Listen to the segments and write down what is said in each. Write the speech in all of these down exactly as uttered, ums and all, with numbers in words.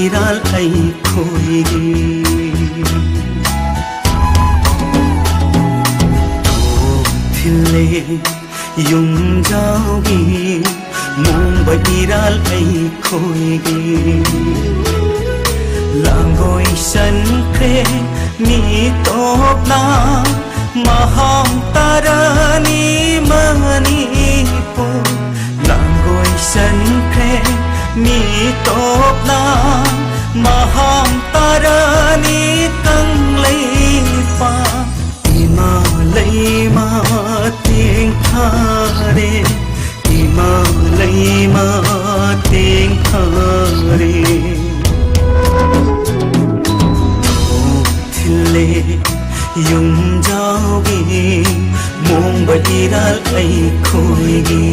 ꯏꯔꯥꯜ ꯑꯩꯈꯣꯏꯒꯤ꯫ ꯊꯣꯛ ꯊꯤꯜꯂꯦ ꯌꯨꯝꯖꯥꯎꯒꯤ ꯃꯣꯡꯕ ꯏꯔꯥꯜ ꯑꯩꯈꯣꯏꯒꯤ꯫ ꯂꯥꯡꯒꯣꯏ ꯆꯟꯈ꯭ꯔꯦ ꯃꯤ ꯇꯣꯞꯅ ꯃꯍꯥꯝ ꯇꯥꯔꯅꯤ ꯃꯅꯤꯄꯨꯔ꯫ ꯂꯥꯡꯒꯣꯏ ꯆꯟꯈ꯭ꯔꯦ ꯃꯤ ꯇꯣꯞꯅ ꯃꯍꯥꯝ ꯇꯥꯔꯅꯤ ꯀꯪꯂꯩꯄꯥꯛ꯫ ꯏꯃꯥ ꯂꯩꯃ ꯇꯦꯡꯊꯥꯔꯦ, ꯏꯃꯥ ꯂꯩꯃ ꯇꯦꯡꯊꯥꯔꯦ꯫ ꯊꯤꯜꯂꯦ ꯌꯨꯝꯖꯥꯎꯒꯤ ꯃꯣꯡꯕ ꯏꯔꯥꯜ ꯑꯩꯈꯣꯏꯒꯤ꯫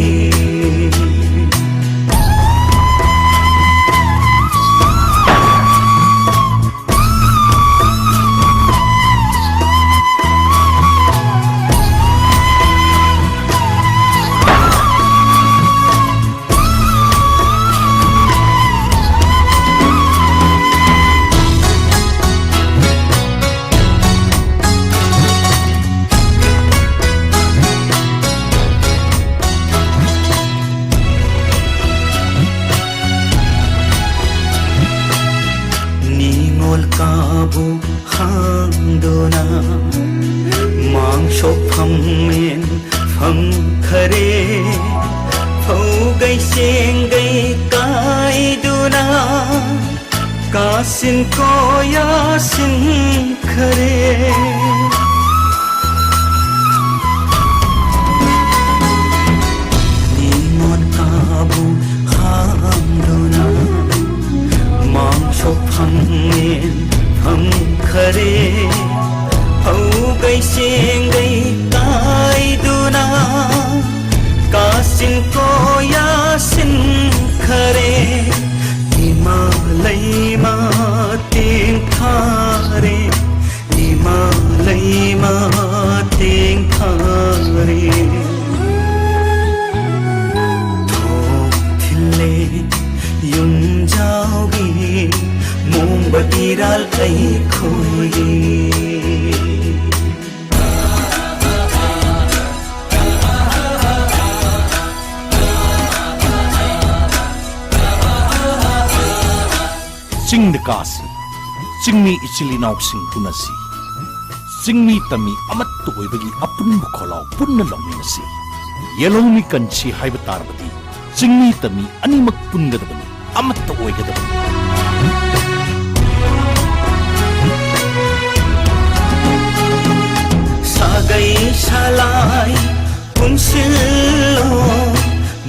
ꯅꯤꯉꯣꯜ ꯀꯥꯕꯨ ꯍꯥꯡꯗꯨꯅ ꯃꯥꯡ ꯁꯣꯛꯐꯝ ꯃꯦꯟꯐꯝ ꯈꯔꯦ꯫ ꯐꯧꯒꯩ ꯆꯦꯡꯒꯩ ꯀꯥꯏꯗꯨꯅ ꯀꯥꯁꯤꯟ ꯀꯣꯌꯥꯁꯤꯟ ꯈꯔꯦ꯫ ꯅꯤꯉꯣꯜ ꯀꯥꯕꯨ ꯍꯥꯝꯗꯨꯅ ꯃꯥꯡ ꯁꯣꯛꯐꯝ ꯃꯦꯟꯐꯝ ꯈꯔꯦ꯫ ꯐꯧꯒꯩ ꯆꯦꯡꯒꯩ ꯀꯥꯏꯗꯨꯅ ꯀꯥꯁꯤꯟ ꯀꯣꯌꯥꯁꯤꯟ ꯈꯔꯦ꯫ ꯏꯃꯥ ꯂꯩꯃ ꯇꯦꯡꯊꯥꯔꯦ, ꯏꯃꯥ ꯂꯩꯃ ꯇꯦꯡꯊꯥꯔꯦ꯫ ꯊꯣꯛ ꯊꯤꯜꯂꯦ ꯌꯨꯝꯖꯥꯎꯒꯤ ꯏꯔꯥꯜ ꯑꯩꯈꯣꯏꯒꯤ꯫ ꯆꯤꯡꯗ ꯀꯥꯁꯤ, ꯆꯤꯡꯃꯤ ꯏꯆꯤꯜ ꯏꯅꯥꯎꯁꯤꯡ ꯎꯅꯁꯤ꯫ ꯆꯤꯡꯃꯤ ꯇꯝꯃꯤ ꯑꯃꯠꯇ ꯑꯣꯏꯕꯒꯤ ꯑꯄꯨꯟꯕ ꯈꯣꯜꯂꯥꯎ ꯄꯨꯟꯅ ꯂꯥꯎꯃꯤꯟꯅꯁꯤ꯫ ꯌꯦꯜꯍꯧꯃꯤ ꯀꯟꯁꯤ ꯍꯥꯏꯕ ꯇꯥꯔꯕꯗꯤ ꯆꯤꯡꯃꯤ ꯇꯝꯃꯤ ꯑꯅꯤꯃꯛ ꯄꯨꯟꯒꯗꯕꯅꯤ, ꯑꯃꯠꯇ ꯑꯣꯏꯒꯗꯕꯅꯤ꯫ ꯁꯥꯒꯩ ꯁꯥꯂꯥꯏ ꯄꯨꯟꯁꯤꯜꯂꯣ,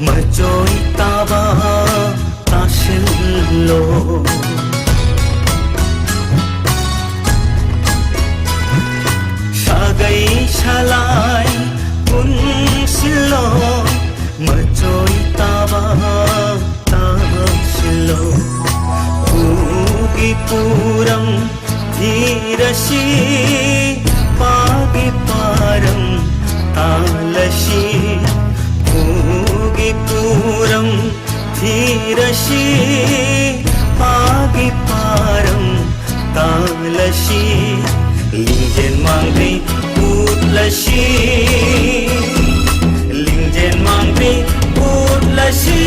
ꯃꯆꯣꯏ ꯇꯥꯕ ꯇꯥꯁꯤꯜꯂꯣ꯫ ꯁꯥꯒꯩ ꯁꯥꯂꯥꯏ ꯄꯨꯟꯁꯤꯜꯂꯣ, ꯃꯆꯣꯏ ꯇꯥꯕ ꯇꯥꯁꯤꯜꯂꯣ꯫ ꯎꯒꯤ ꯄꯨꯔꯝ ꯊꯤꯔꯁꯤ, ꯄꯥꯒꯤ ꯄꯥꯔꯝ ꯇꯥꯜꯂꯁꯤ꯫ ꯎꯒꯤ ꯄꯨꯔꯝ ꯊꯤꯔꯁꯤ, ꯄꯥꯒꯤ ꯄꯥꯔꯝ ꯇꯥꯜꯂꯁꯤ꯫ ꯂꯤꯡꯖꯦꯜ ꯃꯥꯡꯗ꯭ꯔꯤ ꯎꯠꯂꯁꯤ, ꯂꯤꯡꯖꯦꯜ ꯃꯥꯡꯗ꯭ꯔꯤ ꯎꯠꯂꯁꯤ꯫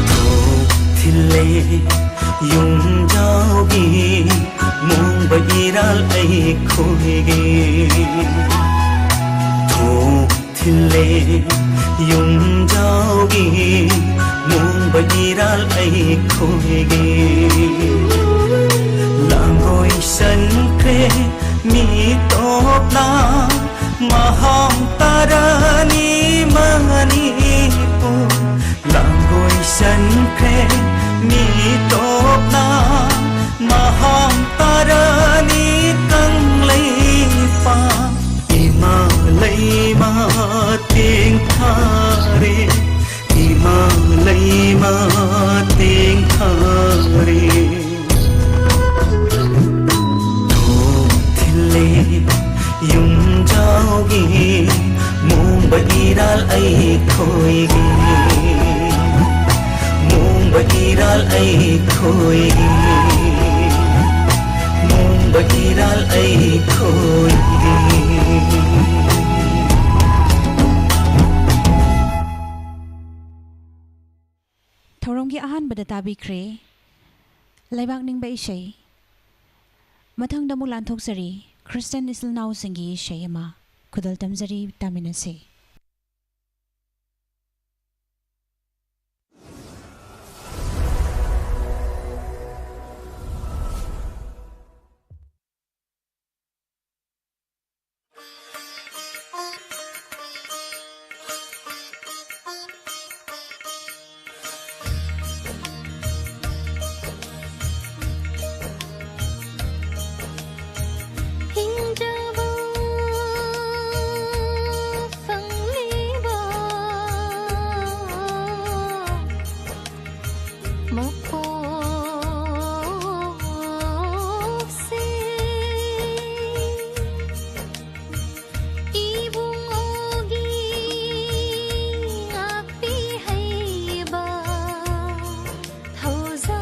ꯊꯣꯛ ꯊꯤꯜꯂꯦ ꯌꯨꯝꯖꯥꯎꯒꯤ ꯃꯣꯡꯕ ꯏꯔꯥꯜ ꯑꯩꯈꯣꯏꯒꯤ꯫ ꯊꯣꯛ ꯊꯤꯜꯂꯦ ꯌꯨꯝꯖꯥꯎꯒꯤ ꯃꯣꯡꯕ ꯏꯔꯥꯜ ꯑꯩꯈꯣꯏꯒꯤ꯫ ꯂꯥꯡꯒꯣꯏ ꯆꯟꯈ꯭ꯔꯦ ꯃꯤꯇꯣꯞꯅ ꯃꯍꯥꯎ ꯇꯥꯔꯅꯤ ꯃꯅꯤꯄꯨꯔ꯫ ꯂꯥꯡꯒꯣꯏ ꯆꯟꯈ꯭ꯔꯦ ꯃꯤꯇꯣꯞꯅ ꯃꯍꯥꯎ ꯇꯥꯔꯅꯤ ꯀꯪꯂꯩꯄꯥꯛ꯫ ꯏꯃꯥ ꯂꯩꯃ ꯇꯦꯡꯊꯥꯔꯦ, ꯏꯃꯥ ꯂꯩꯃ ꯇꯦꯡꯊꯥꯔꯦ꯫ ꯊꯣꯛ ꯊꯤꯜꯂꯦ ꯌꯨꯝꯖꯥꯎꯒꯤ ꯃꯣꯡ ꯑꯩꯈꯣꯏꯒꯤ ꯃꯨꯝꯕ ꯏꯔꯥꯜ ꯑꯩꯈꯣꯏꯒꯤ꯫ ꯊꯧꯔꯝꯒꯤ ꯑꯍꯥꯟꯕꯗ ꯇꯥꯕꯤꯈ꯭ꯔꯦ ꯂꯩꯕꯥꯛ ꯅꯤꯡꯕ ꯏꯁꯩ꯫ ꯃꯊꯪꯗ ꯑꯃꯨꯛ ꯂꯥꯟꯊꯣꯛꯆꯔꯤ ꯈ꯭ꯔꯤꯁꯇꯤꯌꯥꯟ ꯏꯆꯤꯜ ꯏꯅꯥꯎꯁꯤꯡꯒꯤ ꯏꯁꯩ ꯑꯃ ꯈꯨꯗꯣꯜ ꯇꯝꯖꯔꯤ, ꯇꯥꯃꯤꯟꯅꯁꯤ꯫ ꯍꯤꯡꯖꯕ ꯐꯪꯂꯤꯕ ꯃꯄꯣꯛꯁꯦ ꯏꯕꯨꯡꯉꯣꯒꯤ ꯉꯥꯛꯄꯤ ꯍꯩꯕ ꯊꯧꯖꯥꯜꯅꯅꯤ꯫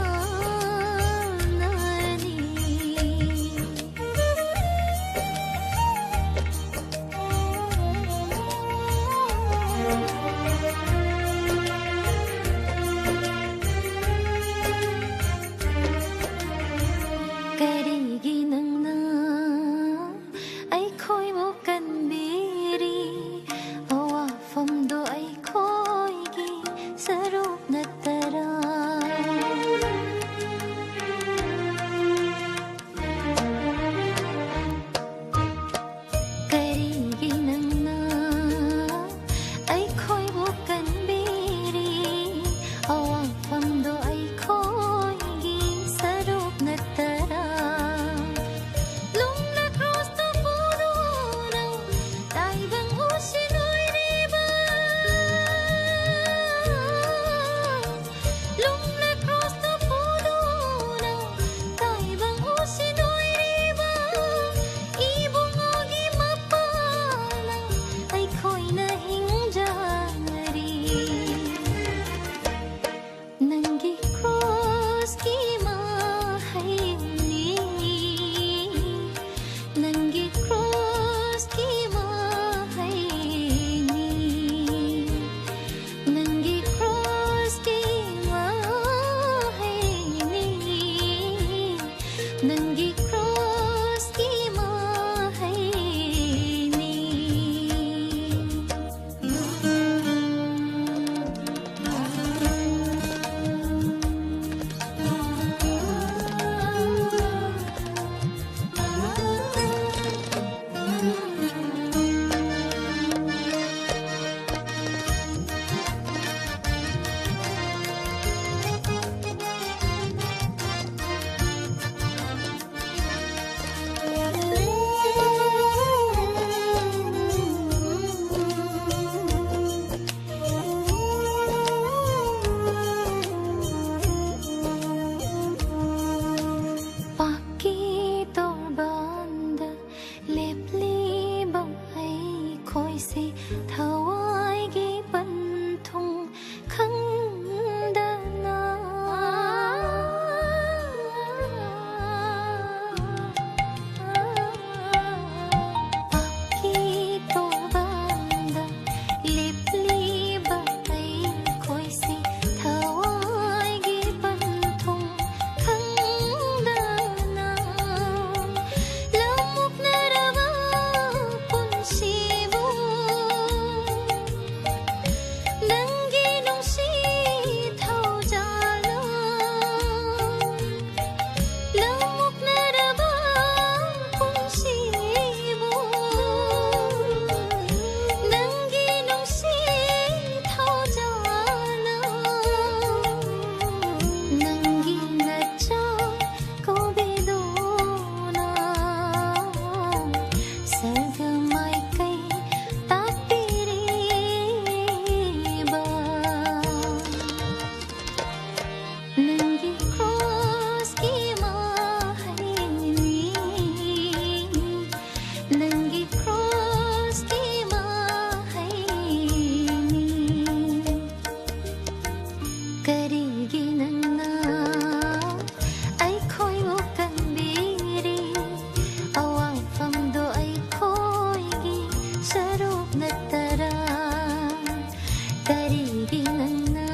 ꯑꯩꯒꯤ ꯅꯪꯅ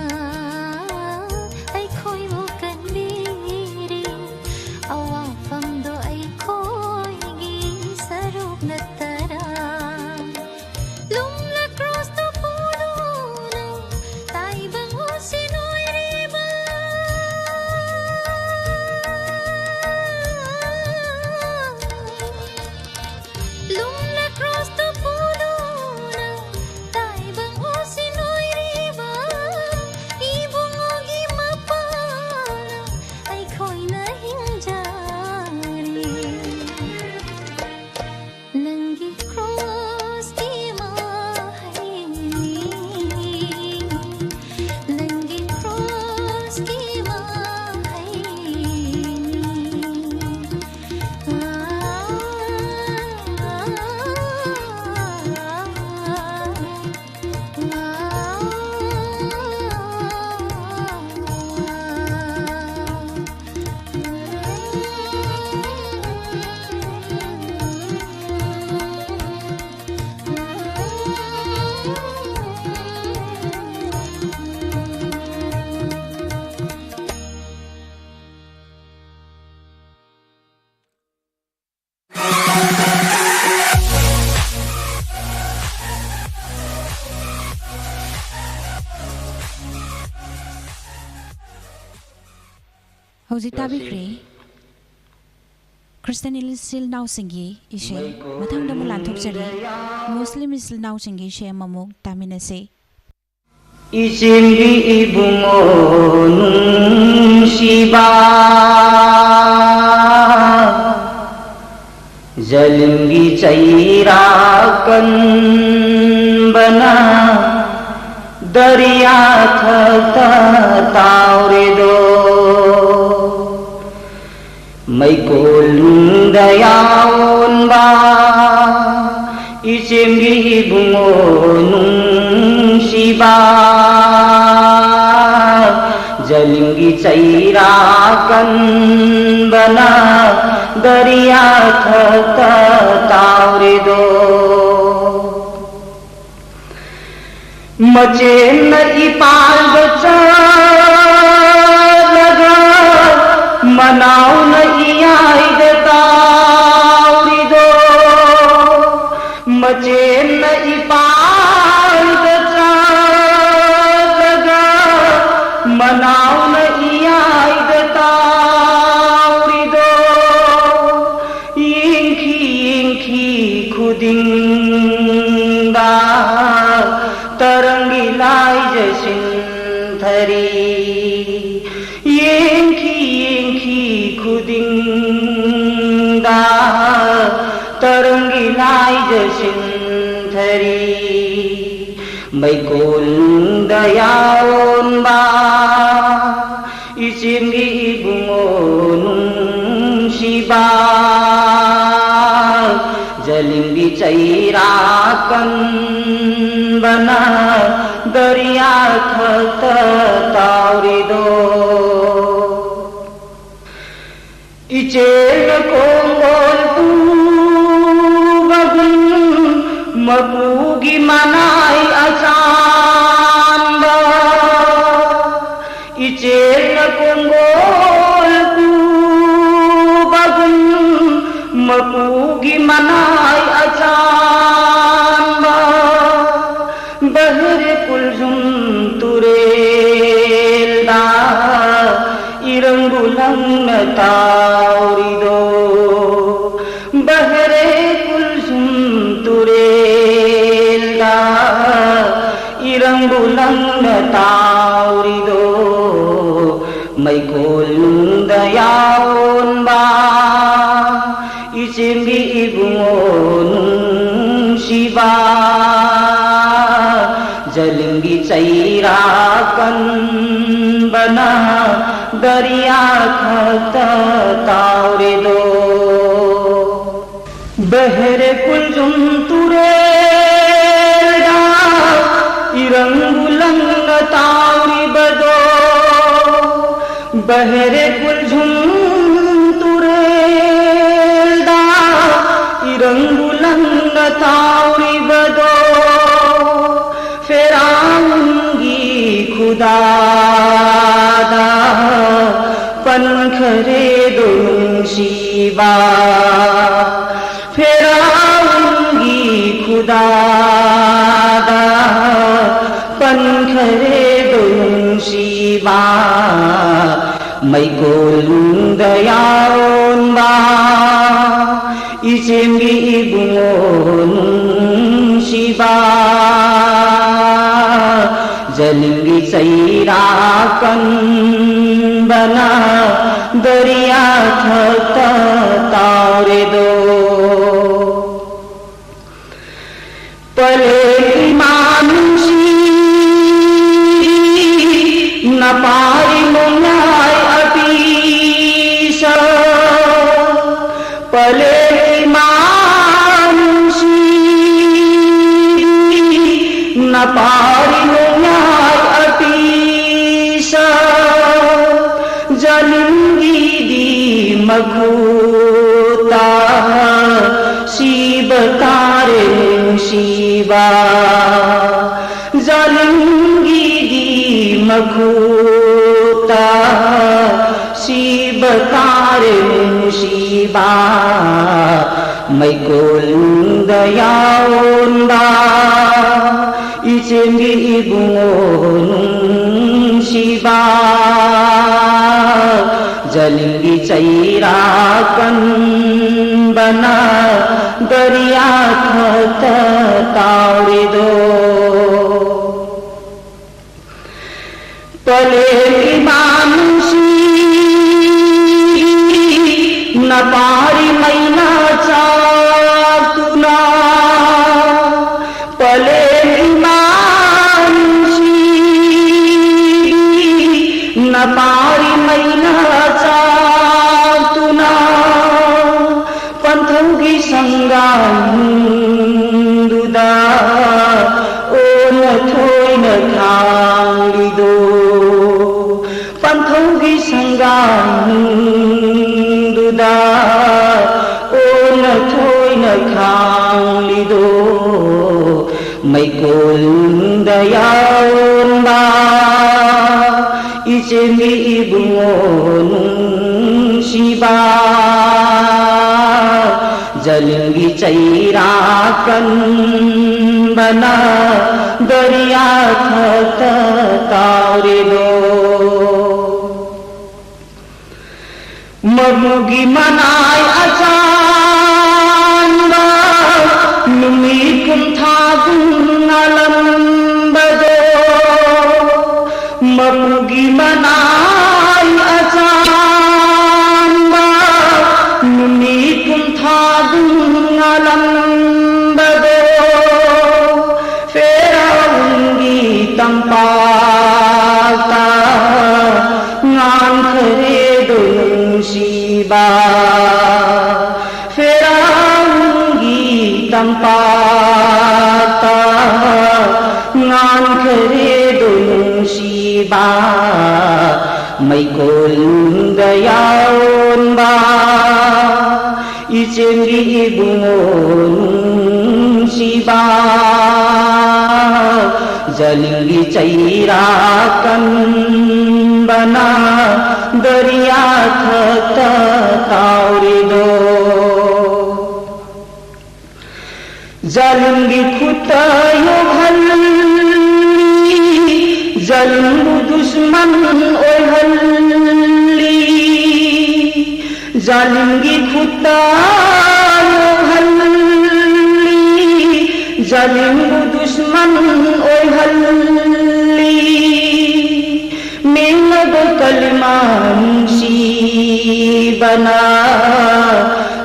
ꯑꯩꯈꯣꯏꯕꯨ ꯀꯟꯕꯤꯔꯤ꯫ ꯑꯋꯥꯐꯝꯗꯣ ꯑꯩꯈꯣꯏꯒꯤ ꯁꯔꯨꯛ ꯅꯠꯇꯔꯥ? ꯂꯨꯝꯅ ꯀ꯭ꯔꯣꯁꯇ ꯄꯨꯗꯨꯅ ꯇꯥꯏꯕꯪ ꯍꯨꯁꯤꯟ ꯑꯣꯏꯔꯤꯕ꯫ ꯂꯨꯝꯅ ꯀ꯭ꯔꯣꯁꯇ ꯄꯨꯗꯨꯅ ꯇꯥꯏꯕꯪ ꯍꯨꯁꯤꯟ ꯑꯣꯏꯔꯤꯕ ꯏꯕꯨꯡꯉꯣꯒꯤ ꯃꯄꯥꯅ ꯑꯩꯈꯣꯏꯅ ꯍꯤꯡꯖꯔꯤ꯫ ꯅꯪꯒꯤ ꯀ꯭ꯔꯣꯁꯀꯤ ꯃꯍꯩꯅꯤ, ꯅꯪꯒꯤ ꯀ꯭ꯔꯣꯁꯀꯤ ꯃꯍꯩꯅꯤ꯫ ꯍꯧꯖꯤꯛ ꯇꯥꯕꯤꯈ꯭ꯔꯦ ꯈ꯭ꯔꯤꯁꯇꯤꯌꯥꯟ ꯏꯆꯤꯜ ꯏꯅꯥꯎꯁꯤꯡꯒꯤ ꯏꯁꯩ꯫ ꯃꯊꯪꯗ ꯑꯃꯨꯛ ꯂꯥꯟꯊꯣꯛꯆꯔꯤ, ꯃꯨꯁꯂꯤꯝ ꯏꯆꯤꯜ ꯏꯅꯥꯎꯁꯤꯡꯒꯤ ꯏꯁꯩ ꯑꯃꯃꯨꯛ ꯇꯥꯃꯤꯟꯅꯁꯤ꯫ ꯏꯆꯦꯝꯒꯤ ꯏꯕꯨꯡꯉꯣ ꯅꯨꯡꯁꯤꯕ, ꯖꯂꯤꯝꯒꯤ ꯆꯩꯔꯥꯛ ꯀꯟꯕꯅ ꯗꯔꯤꯌꯥ ꯊꯛꯇ ꯇꯥꯎꯔꯦꯗꯣ꯫ ꯃꯩꯀꯣꯜꯅꯨꯡꯗ ꯌꯥꯎꯟꯕ ꯏꯆꯦꯝꯒꯤ ꯏꯕꯨꯡꯉꯣ ꯅꯨꯡꯁꯤꯕ, ꯖꯂꯤꯝꯒꯤ ꯆꯩꯔꯥꯛ ꯀꯟꯕꯅ ꯗꯔꯤꯌꯥ ꯊꯛꯇ ꯇꯥꯎꯔꯦꯗꯣ꯫ ꯃꯆꯦꯅ ꯏꯄꯥꯜꯗ ꯆꯠꯂꯒ ꯃꯅꯥꯎꯅ ꯏꯌꯥꯏꯗ ꯇꯥꯎꯔꯤꯗꯣ꯫ ꯃꯆꯦꯅ ꯏꯄꯥꯜꯗ ꯆꯠꯂꯒ ꯃꯅꯥꯎꯅ ꯏꯌꯥꯏꯗ ꯇꯥꯎꯔꯤꯗꯣ꯫ ꯌꯦꯡꯈꯤ ꯌꯦꯡꯈꯤ ꯈꯨꯗꯤꯡꯗ ꯇꯔꯪꯒꯤ ꯂꯥꯏꯖ ꯁꯤꯟꯊꯔꯤ꯫ ꯌꯦꯡꯈꯤ ꯌꯦꯡꯈꯤ ꯈꯨꯗꯤꯡꯗ ꯇꯔꯪꯒꯤ ꯂꯥꯏꯖ ꯁꯤꯟꯊꯔꯤ꯫ ꯃꯩꯀꯣꯜꯗ ꯌꯥꯎꯔꯣꯟꯕ ꯏꯆꯦꯝꯒꯤ ꯏꯕꯨꯡꯉꯣ ꯅꯨꯡꯁꯤꯕ, ꯖꯂꯤꯝꯒꯤ ꯆꯩꯔꯥꯛ ꯀꯟꯕꯅ ꯗꯔꯤꯌꯥ ꯊꯛꯇ ꯇꯥꯎꯔꯤꯗꯣ꯫ ꯏꯆꯦꯅ ꯀꯣꯡꯒꯣꯜ ꯄꯨꯕꯒꯨꯝ ꯃꯄꯨꯒꯤ ꯃꯅꯥꯏ ꯑꯆꯥꯟꯕ꯫ ꯏꯆꯦꯅ ꯀꯣꯡꯒꯣꯜ ꯄꯨꯕꯒꯨꯝ ꯃꯄꯨꯒꯤ ꯃꯅꯥꯏ ꯑꯆꯥꯟꯕ꯫ ꯕꯍꯔ ꯀꯨꯜꯖꯨꯝ ꯇꯨꯔꯦꯜꯗ ꯏꯔꯪꯕꯨ ꯂꯪꯅ ꯇꯥꯎꯔꯤꯗꯣ꯫ ꯕꯍꯔ ꯀꯨꯜꯖꯨꯝ ꯇꯨꯔꯦꯜꯗ ꯏꯔꯪꯕꯨ ꯂꯪꯅ ꯇꯥꯎꯔꯤꯗꯣ꯫ ꯃꯩꯀꯣꯜꯅꯨꯡꯗ ꯌꯥꯎꯔꯣꯟꯕ ꯏꯆꯦꯝꯒꯤ ꯏꯕꯨꯡꯉꯣ ꯅꯨꯡꯁꯤꯕ, ꯖꯂꯤꯝꯒꯤ ꯆꯩꯔꯥꯛ ꯀꯟꯕꯅ ꯗꯔꯤꯌꯥ ꯊꯛꯇ ꯇꯥꯎꯔꯤꯗꯣ꯫ ꯕꯍꯔ ꯀꯨꯜꯖꯨꯝ ꯇꯨꯔꯦꯜꯗ ꯏꯔꯪꯕꯨ ꯂꯪꯅ ꯇꯥꯎꯔꯤꯕꯗꯣ꯫ ꯕꯍꯔ ꯀꯨꯜꯖꯨꯝ ꯇꯨꯔꯦꯜꯗ ꯏꯔꯪꯕꯨ ꯂꯪꯅ ꯇꯥꯎꯔꯤꯕꯗꯣ꯫ ꯐꯦꯔꯥ ꯈꯨꯗꯥꯗ ꯄꯟꯈꯔꯦꯗꯣ ꯅꯨꯡꯁꯤꯕ꯫ ꯐꯦꯔꯥꯎꯟꯒꯤ ꯈꯨꯗꯥꯗ ꯄꯟꯈꯔꯦꯗꯣ ꯅꯨꯡꯁꯤꯕ꯫ ꯃꯩꯀꯣꯜꯅꯨꯡꯗ ꯌꯥꯑꯣꯟꯕ ꯏꯆꯦꯝꯒꯤ ꯏꯕꯨꯡꯉꯣ ꯅꯨꯡꯁꯤꯕ꯫ ꯖꯂꯤꯝꯒꯤ ꯆꯩꯔꯥꯛ ꯀꯟꯕꯅ ꯗꯔꯤꯌꯥ ꯊꯛꯇ ꯇꯥꯎꯔꯦꯗꯣ꯫ ꯄꯂꯦꯝ ꯏꯃꯥ ꯅꯨꯡꯁꯤꯕꯤ, ꯅꯄꯥꯔꯤ ꯅꯣꯡꯌꯥꯏ ꯑꯄꯤꯁꯛ꯫ ꯄꯂꯦꯝ ꯏꯃꯥ ꯅꯨꯡꯁꯤꯕꯤ, ꯅꯄꯥꯔꯤ ꯅꯣꯡꯌꯥꯏ ꯑꯄꯤꯁꯛ꯫ ꯖꯂꯤꯝꯒꯤꯗꯤ ꯃꯈꯨꯠꯇ ꯁꯤꯕ ꯇꯥꯔꯦ ꯅꯨꯡꯁꯤꯕ꯫ ꯖꯂꯤꯝꯒꯤꯗꯤ ꯃꯈꯨꯠꯇ ꯁꯤꯕ ꯇꯥꯔꯦ ꯅꯨꯡꯁꯤꯕ꯫ ꯃꯩꯀꯣꯜꯅꯨꯡꯗ ꯌꯥꯑꯣꯟꯕ ꯏꯆꯦꯝꯒꯤ ꯏꯕꯨꯡꯉꯣ ꯅꯨꯡꯁꯤꯕ꯫ ꯖꯂꯤꯝꯒꯤ ꯆꯩꯔꯥꯛ ꯀꯟꯕꯅ ꯗꯔꯤꯌꯥ ꯊꯛꯇ ꯇꯥꯎꯔꯤꯗꯣ꯫ ꯄꯂꯦꯝ ꯏꯃꯥ ꯅꯨꯡꯁꯤꯕꯤ, ꯅꯄꯥꯔꯤ ꯃꯩꯅ ꯆꯥꯛꯇꯨꯅ꯫ ꯄꯂꯦꯝ ꯏꯃꯥ ꯅꯨꯡꯁꯤꯕꯤ, ꯅꯄꯥꯔꯤ ꯃꯩꯅ ꯆꯥꯛꯇꯨꯅ꯫ ꯄꯟꯊꯧꯒꯤ ꯁꯪꯒꯥꯡꯗꯨꯗ ꯑꯣꯟꯅ ꯊꯣꯏꯅ ꯈꯥꯡꯂꯤꯗꯣ꯫ ꯄꯟꯊꯧꯒꯤ ꯁꯪꯒꯥꯡꯗꯨꯗ ꯑꯣꯟꯅ ꯊꯣꯏꯅ ꯈꯥꯡꯂꯤꯗꯣ꯫ ꯃꯩꯀꯣꯜꯗ ꯌꯥꯑꯣꯟꯕ ꯏꯆꯦꯜꯒꯤ ꯏꯕꯨꯡꯉꯣ ꯅꯨꯡꯁꯤꯕ, ꯖꯂꯤꯝꯒꯤ ꯆꯩꯔꯥꯛ ꯀꯟꯕꯅ ꯗꯔꯤꯌꯥ ꯊꯛꯇ ꯇꯥꯎꯔꯤꯗꯣ꯫ ꯃꯕꯨꯒꯤ ꯃꯅꯥꯏ ꯑꯆꯥꯟꯕ, ꯅꯨꯃꯤꯠ ꯀꯨꯟꯊ꯭ꯔꯥꯒꯨꯝ ꯉꯥꯜꯂꯝꯕꯗꯣ, ꯃꯕꯨꯒꯤ ꯃꯅꯥꯏ ꯑꯆꯥꯟꯕ, ꯅꯨꯃꯤꯠ ꯀꯨꯟꯊ꯭ꯔꯥꯒꯨꯝ ꯉꯥꯜꯂꯝꯕꯗꯣ, ꯐꯦꯔꯥꯎꯟꯒꯤ ꯇꯝꯄꯥꯛꯇ ꯉꯥꯟꯈꯔꯦꯗꯣ ꯅꯨꯡꯁꯤꯕ꯫ ꯐꯦꯔꯥꯎꯟꯒꯤ ꯇꯝꯄꯥꯛꯇ ꯉꯥꯟꯈꯔꯦꯗꯣ ꯅꯨꯡꯁꯤꯕ꯫ ꯃꯩꯀꯣꯜꯗ ꯌꯥꯎꯔꯣꯟꯕ ꯏꯆꯦꯜꯒꯤ ꯏꯕꯨꯡꯉꯣ ꯅꯨꯡꯁꯤꯕ, ꯖꯂꯤꯝꯒꯤ ꯆꯩꯔꯥꯛ ꯀꯟꯕꯅ ꯗꯔꯤꯌꯥ ꯊꯛꯇ ꯇꯥꯎꯔꯤꯗꯣ꯫ ꯖꯥꯂꯤꯝꯒꯤ ꯈꯨꯠꯇ ꯌꯣꯛꯍꯜꯂꯤ, ꯖꯥꯂꯤꯝꯕꯨ ꯗꯨꯁꯃꯟ ꯑꯣꯏꯍꯜꯂꯤ꯫ ꯖꯥꯂꯤꯝꯒꯤ ꯈꯨꯠꯇ ꯌꯣꯛꯍꯜꯂꯤ, ꯖꯥꯂꯤꯝꯕꯨ ꯗꯨꯁꯃꯟ ꯑꯣꯏꯍꯜꯂꯤ꯫ ꯃꯦꯡꯂꯕ ꯀꯂꯤꯃꯥ ꯅꯨꯡꯁꯤꯕꯅ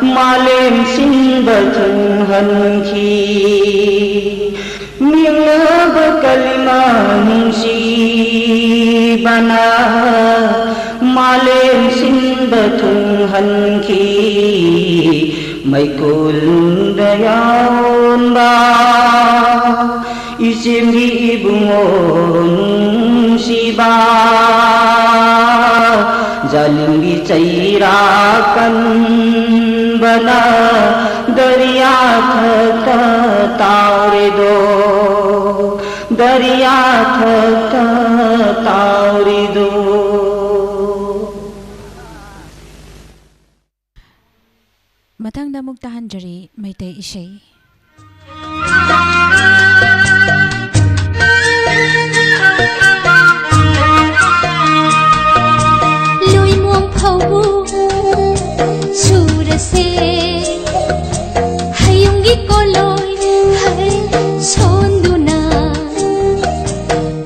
ꯃꯥꯂꯦꯝ ꯁꯤꯟꯕ ꯊꯨꯡꯍꯟꯈꯤ꯫ ꯃꯦꯡꯂꯕ ꯀꯂꯤꯃꯥ ꯅꯨꯡꯁꯤꯕꯅ ꯃꯥꯂꯦꯝ ꯁꯤꯟꯕ ꯊꯨꯡꯍꯟꯈꯤ꯫ ꯃꯩꯀꯨꯜꯗ ꯌꯥꯎꯔꯣꯟꯕ ꯏꯆꯦꯝꯒꯤ ꯏꯕꯨꯡꯉꯣ ꯅꯨꯡꯁꯤꯕ, ꯖꯥꯂꯤꯝꯒꯤ ꯆꯩꯔꯥꯛ ꯀꯟꯕꯅ ꯗꯔꯤꯌꯥ ꯊꯛꯇ ꯇꯥꯎꯔꯤꯗꯣ, ꯗꯔꯤꯌꯥ ꯊꯛꯇ ꯇꯥꯎꯔꯤꯗꯣ꯫ ꯃꯩꯇꯩ ꯏꯁꯩ꯫ ꯂꯣꯏꯃꯣꯡ ꯐꯧꯕꯨ ꯁꯨꯔꯁꯦ, ꯍꯌꯨꯝꯒꯤ ꯀꯣꯂꯣꯏ ꯍꯩ ꯁꯣꯟꯗꯨꯅ,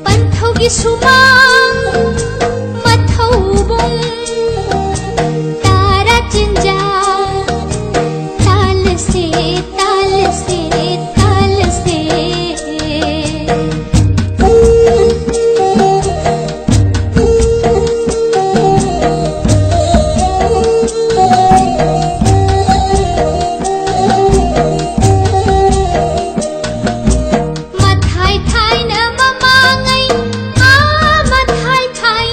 ꯄꯟꯊꯧꯒꯤ ꯁꯨꯃꯥꯡ ꯃꯊꯧꯕꯨꯡ ꯇꯔꯥ ꯆꯤꯟꯖꯥ ꯇꯥꯜꯂꯁꯦ, ꯇꯥꯜꯂꯁꯦ, ꯇꯥꯜꯂꯁꯦ꯫ ꯃꯊꯥꯏ ꯊꯥꯏꯅ ꯃꯃꯥꯡꯉꯩ, ꯑꯥ, ꯃꯊꯥꯏ ꯊꯥꯏ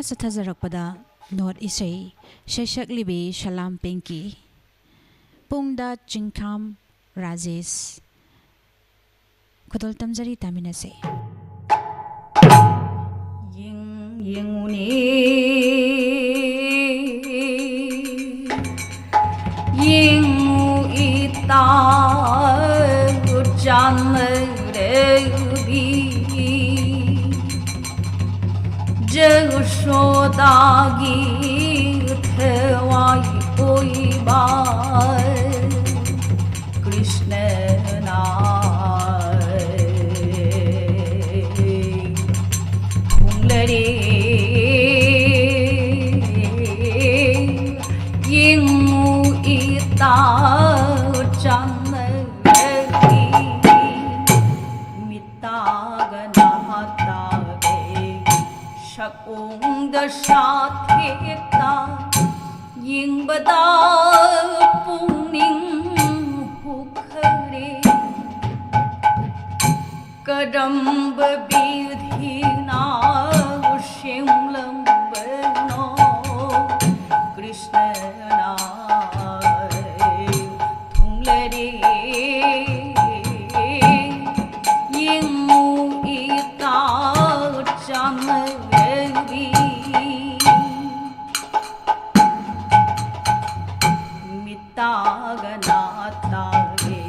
ꯆꯠꯊꯖꯔꯛꯄꯗ ꯅꯣꯠ ꯏꯁꯩ ꯁꯩꯁꯛꯂꯤꯕꯤ ꯁꯂꯥꯝ ꯄꯤꯡꯀꯤ, ꯄꯨꯡꯗ ꯆꯤꯡꯈꯥꯝ ꯔꯥꯖꯦꯁ꯫ ꯈꯨꯗꯣꯜ ꯇꯝꯖꯔꯤ, ꯇꯥꯃꯤꯟꯅꯁꯦ꯫ ꯌꯦꯡ-, ꯌꯦꯡꯉꯨꯅꯦ, ꯌꯦꯡꯉꯨ ꯏꯇꯥ ꯆꯥꯟꯅꯔꯕꯤ, ꯖꯁꯣꯗꯥꯒꯤ ꯊꯋꯥꯏ ꯑꯣꯏꯕ ꯀ꯭ꯔꯤꯁꯅꯅ ꯊꯨꯡꯂꯔꯦ꯫ ꯌꯦꯡꯉꯨ ꯏꯇꯥ ꯆꯥꯟꯅꯔꯕꯤ, ꯃꯤꯠ ꯇꯥꯒ ꯅꯥ ꯇꯥꯒꯦ, ꯁꯛꯑꯣꯡꯗ ꯁꯥꯊꯦꯛꯇ ꯌꯦꯡꯕꯗ ꯄꯨꯛꯅꯤꯡ ꯍꯨꯈꯔꯦ꯫ ꯀꯔꯝꯕ ꯕꯤꯙꯤꯅ ꯁꯦꯝꯂꯝꯕꯅꯣ ꯀ꯭ꯔꯤꯁꯅꯅ ꯊꯨꯡꯂꯔꯦ꯫ ꯌꯦꯡꯉꯨ ꯏꯇꯥ ꯆꯥꯟꯅꯔꯕꯤ, ꯃꯤꯠ ꯇꯥꯒ ꯅꯥ ꯇꯥꯒꯦ,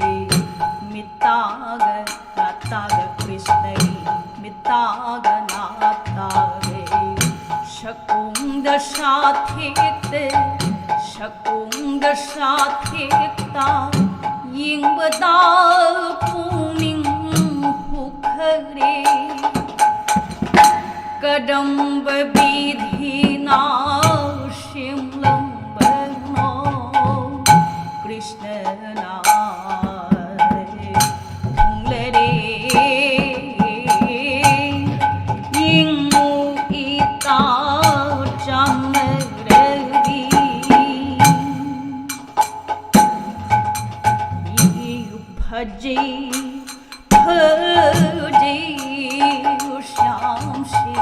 ꯃꯤꯠ ꯇꯥꯒ ꯅꯥ ꯇꯥꯒ ꯀ꯭ꯔꯤꯁꯅꯒꯤ ꯃꯤꯠ ꯇꯥꯒ ꯅꯥ ꯇꯥꯒꯦ꯫ ꯁꯛꯑꯣꯡꯗ ꯁꯥꯊꯦꯛꯇ, ꯁꯛꯑꯣꯡꯗ ꯁꯥꯊꯦꯛꯇ ꯌꯦꯡꯕꯗ ꯄꯨꯛꯅꯤꯡ ꯍꯨꯈꯔꯦ꯫ ꯀꯔꯝꯕ ꯕꯤꯙꯤꯅ ꯁꯦꯝꯂꯝꯕꯅꯣ ꯀ꯭ꯔꯤꯁꯅꯅ ꯊꯨꯡꯂꯔꯦ꯫ ꯌꯦꯡꯉꯨ ꯏꯇꯥ ꯆꯥꯟꯅꯔꯕꯤ, ꯐꯖꯩ ꯐꯖꯩ ꯎꯁꯥꯝꯁꯤ꯫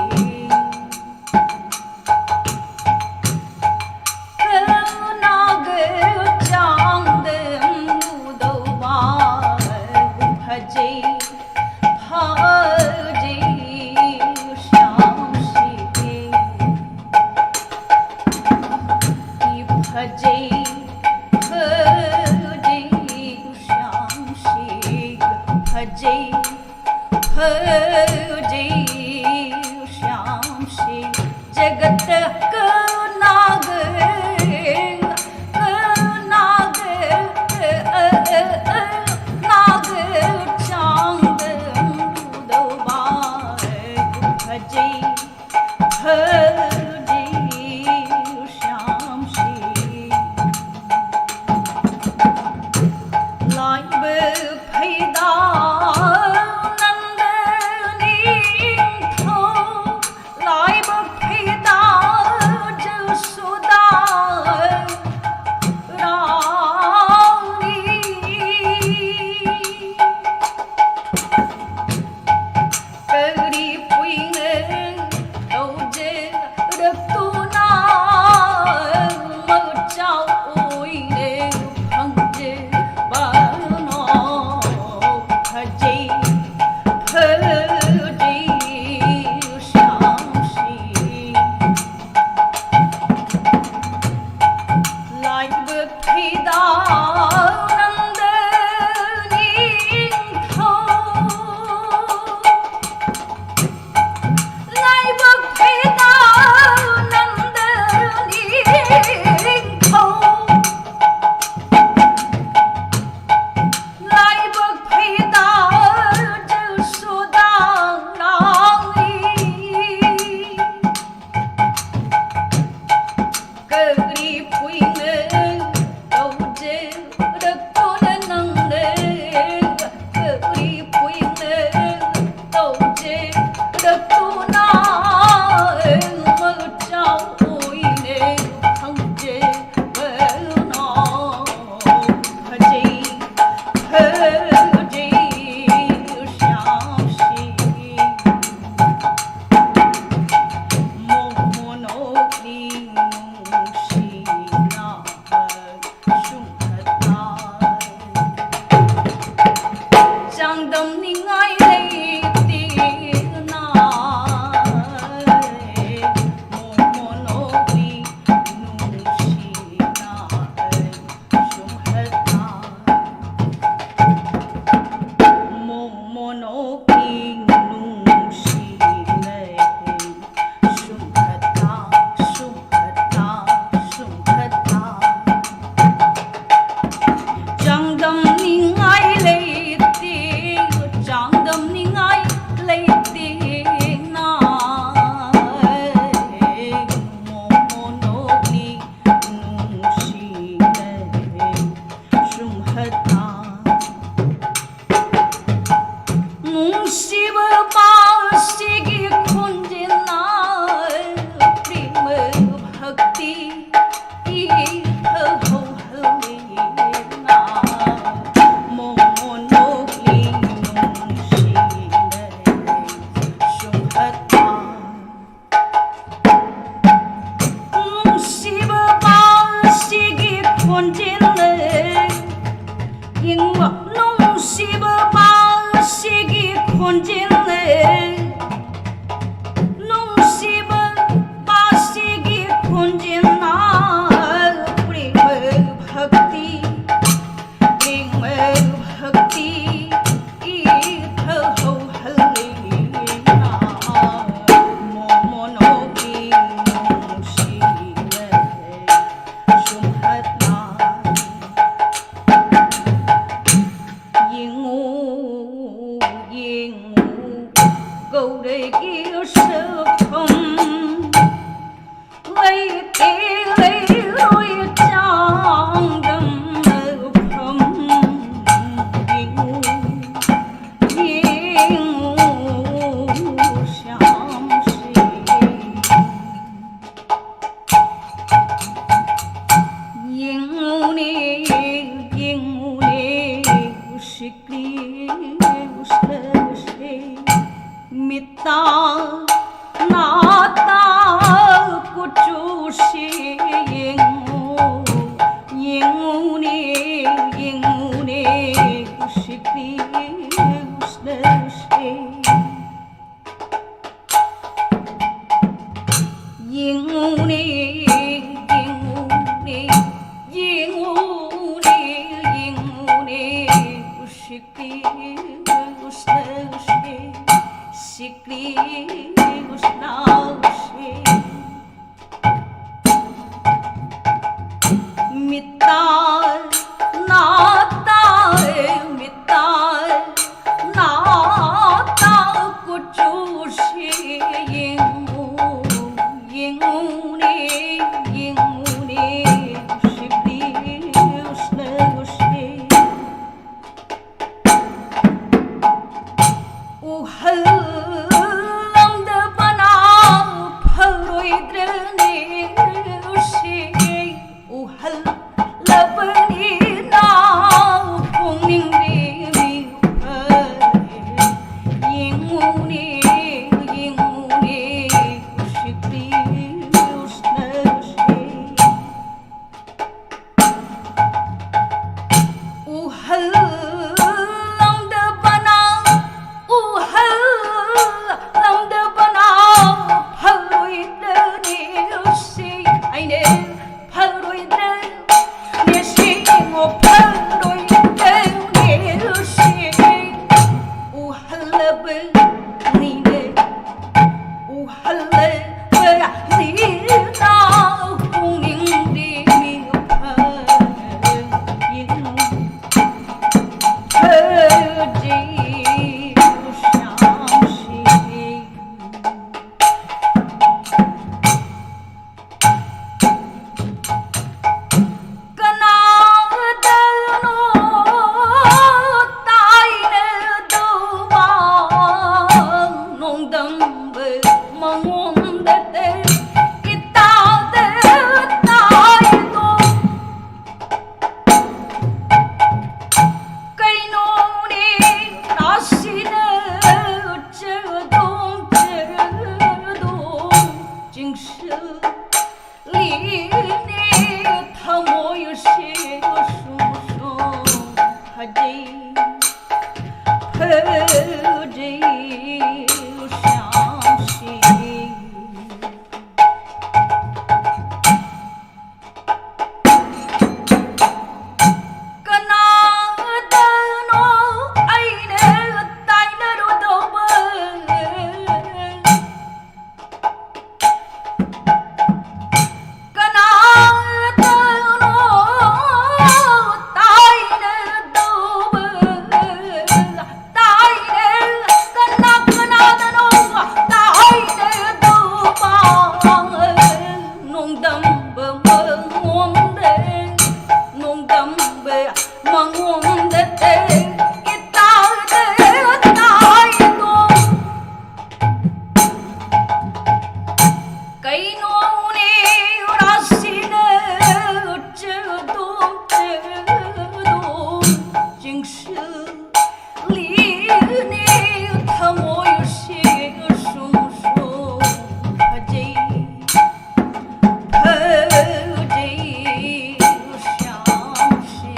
भजे श्याम श्री जगत कनाग, कनाग, नाग चांद उदबार भजे। भजे श्याम श्री। लाइब फैदा नंद निंथौ, लाइब फैदा जसोदा रानी। करी पुइन तौजे रतुना मचाओ ओइने भंजे बनो भजे भजे श्याम श्री। लाइब फैदा नंद निंथौ, लाइब फैदा नंद निंथौ, लाइब फैदा जसोदा रानी। करी पुइन तौजे ꯅꯨꯡꯁꯤꯕ ꯄꯥꯎꯁꯤꯒꯤ ꯈꯣꯟꯖꯦꯜꯅ ꯄ꯭ꯔꯦꯃ ꯚꯛꯇꯤ ꯏꯊꯧꯍꯜꯂꯤꯅ ꯃꯣꯃꯣꯟ ꯅꯣꯛꯂꯤ ꯅꯨꯡꯁꯤꯅ ꯁꯨꯝꯍꯠꯅ ꯅꯨꯡꯁꯤꯕ ꯄꯥꯎꯁꯤꯒꯤ ꯈꯣꯟꯖꯦꯜꯅ ꯌꯦꯡꯕ ꯅꯨꯡꯁꯤꯕ ꯄꯥꯎꯁꯤꯒꯤ ꯈꯣꯟꯖꯦꯜꯅ ꯅꯨꯡꯁꯤꯕ ꯄꯥꯎꯁꯤꯒꯤ ꯈꯣꯟꯖꯦꯜꯅ ꯄ꯭ꯔꯦꯃ ꯚꯛꯇꯤ ꯄ꯭ꯔꯦꯃ ꯚꯛꯇꯤ ꯏꯊꯧ ꯍꯧꯍꯜꯂꯤꯅ ꯃꯣꯃꯣꯟ ꯅꯣꯛꯂꯤ ꯅꯨꯡꯁꯤꯅ ꯁꯨꯝꯍꯠꯅ ꯌꯦꯡꯉꯨ ꯌꯦꯡꯉꯨ ꯒꯧꯔꯒꯤ ꯁꯛꯐꯝ ꯂꯩꯇꯦ ꯂꯩꯔꯣꯏ ꯆꯥꯡꯗꯝꯅꯐꯝ ꯌꯦꯡꯉꯨ ꯌꯦꯡꯉꯨ ꯁ꯭ꯌꯥꯝꯁꯤ ꯌꯦꯡꯉꯨꯅꯦ ꯌꯦꯡꯉꯨꯅꯦ ꯎꯁꯤꯛꯂꯤ ꯎꯁꯂꯁꯦ ꯃꯤꯠꯇ ꯅꯥꯇ ꯀꯨꯆꯨꯁꯤ ꯌꯦꯡꯉꯨ ꯌꯦꯡꯉꯨꯅꯦ ꯌꯦꯡꯉꯨꯅꯦ ꯎꯁꯤꯛꯂꯤ ꯎꯁꯂꯁꯦ ꯌꯦꯡꯉꯨꯅꯦ ꯌꯦꯡꯉꯨꯅꯦ ꯌꯦꯡꯉꯨꯅꯦ ꯌꯦꯡꯉꯨꯅꯦ ꯎꯁꯤꯛꯂꯤ ꯎꯁꯂꯁꯦ ꯁꯤꯛꯂꯤ ꯎꯁꯂꯁꯦ ꯃꯤꯠꯇ ꯅꯥꯇ ꯃꯤꯠꯇ ꯅꯥꯇ ꯀꯨꯆꯨꯁꯤ ꯌꯦꯡꯉꯨ ꯌꯦꯡꯉꯨꯅꯦ ꯌꯦꯡꯉꯨꯅꯦ ꯎꯁꯤꯛꯂꯤ ꯎꯁꯂꯁꯦ ꯀꯅꯥꯗꯅꯣ ꯑꯩꯅ ꯇꯥꯏꯅꯔꯨꯗꯧꯕ? ꯀꯅꯥꯗꯅꯣ ꯇꯥꯏꯅꯗꯧꯕ? ꯇꯥꯏꯅ ꯀꯅꯥ ꯀꯅꯥꯗꯅꯣ ꯇꯥꯏꯅꯗꯧꯕ? ꯅꯣꯡꯗꯝꯕ ꯃꯉꯣꯟꯗ, ꯅꯣꯡꯗꯝꯕ ꯃꯉꯣꯟꯗ ꯏꯇꯥꯗ ꯇꯥꯏꯗꯣ꯫ ꯀꯩꯅꯣꯅꯦ ꯎꯔꯥꯁꯤꯅ ꯆꯦꯗꯣ ꯆꯦꯗꯣ ꯆꯤꯡꯁꯤꯜꯂꯤꯅꯦ ꯊꯃꯣꯏꯁꯦ ꯁꯨꯝ ꯁꯨꯝ ꯐꯖꯩ ꯐꯖꯩ ꯁ꯭ꯌꯥꯝꯁꯦ꯫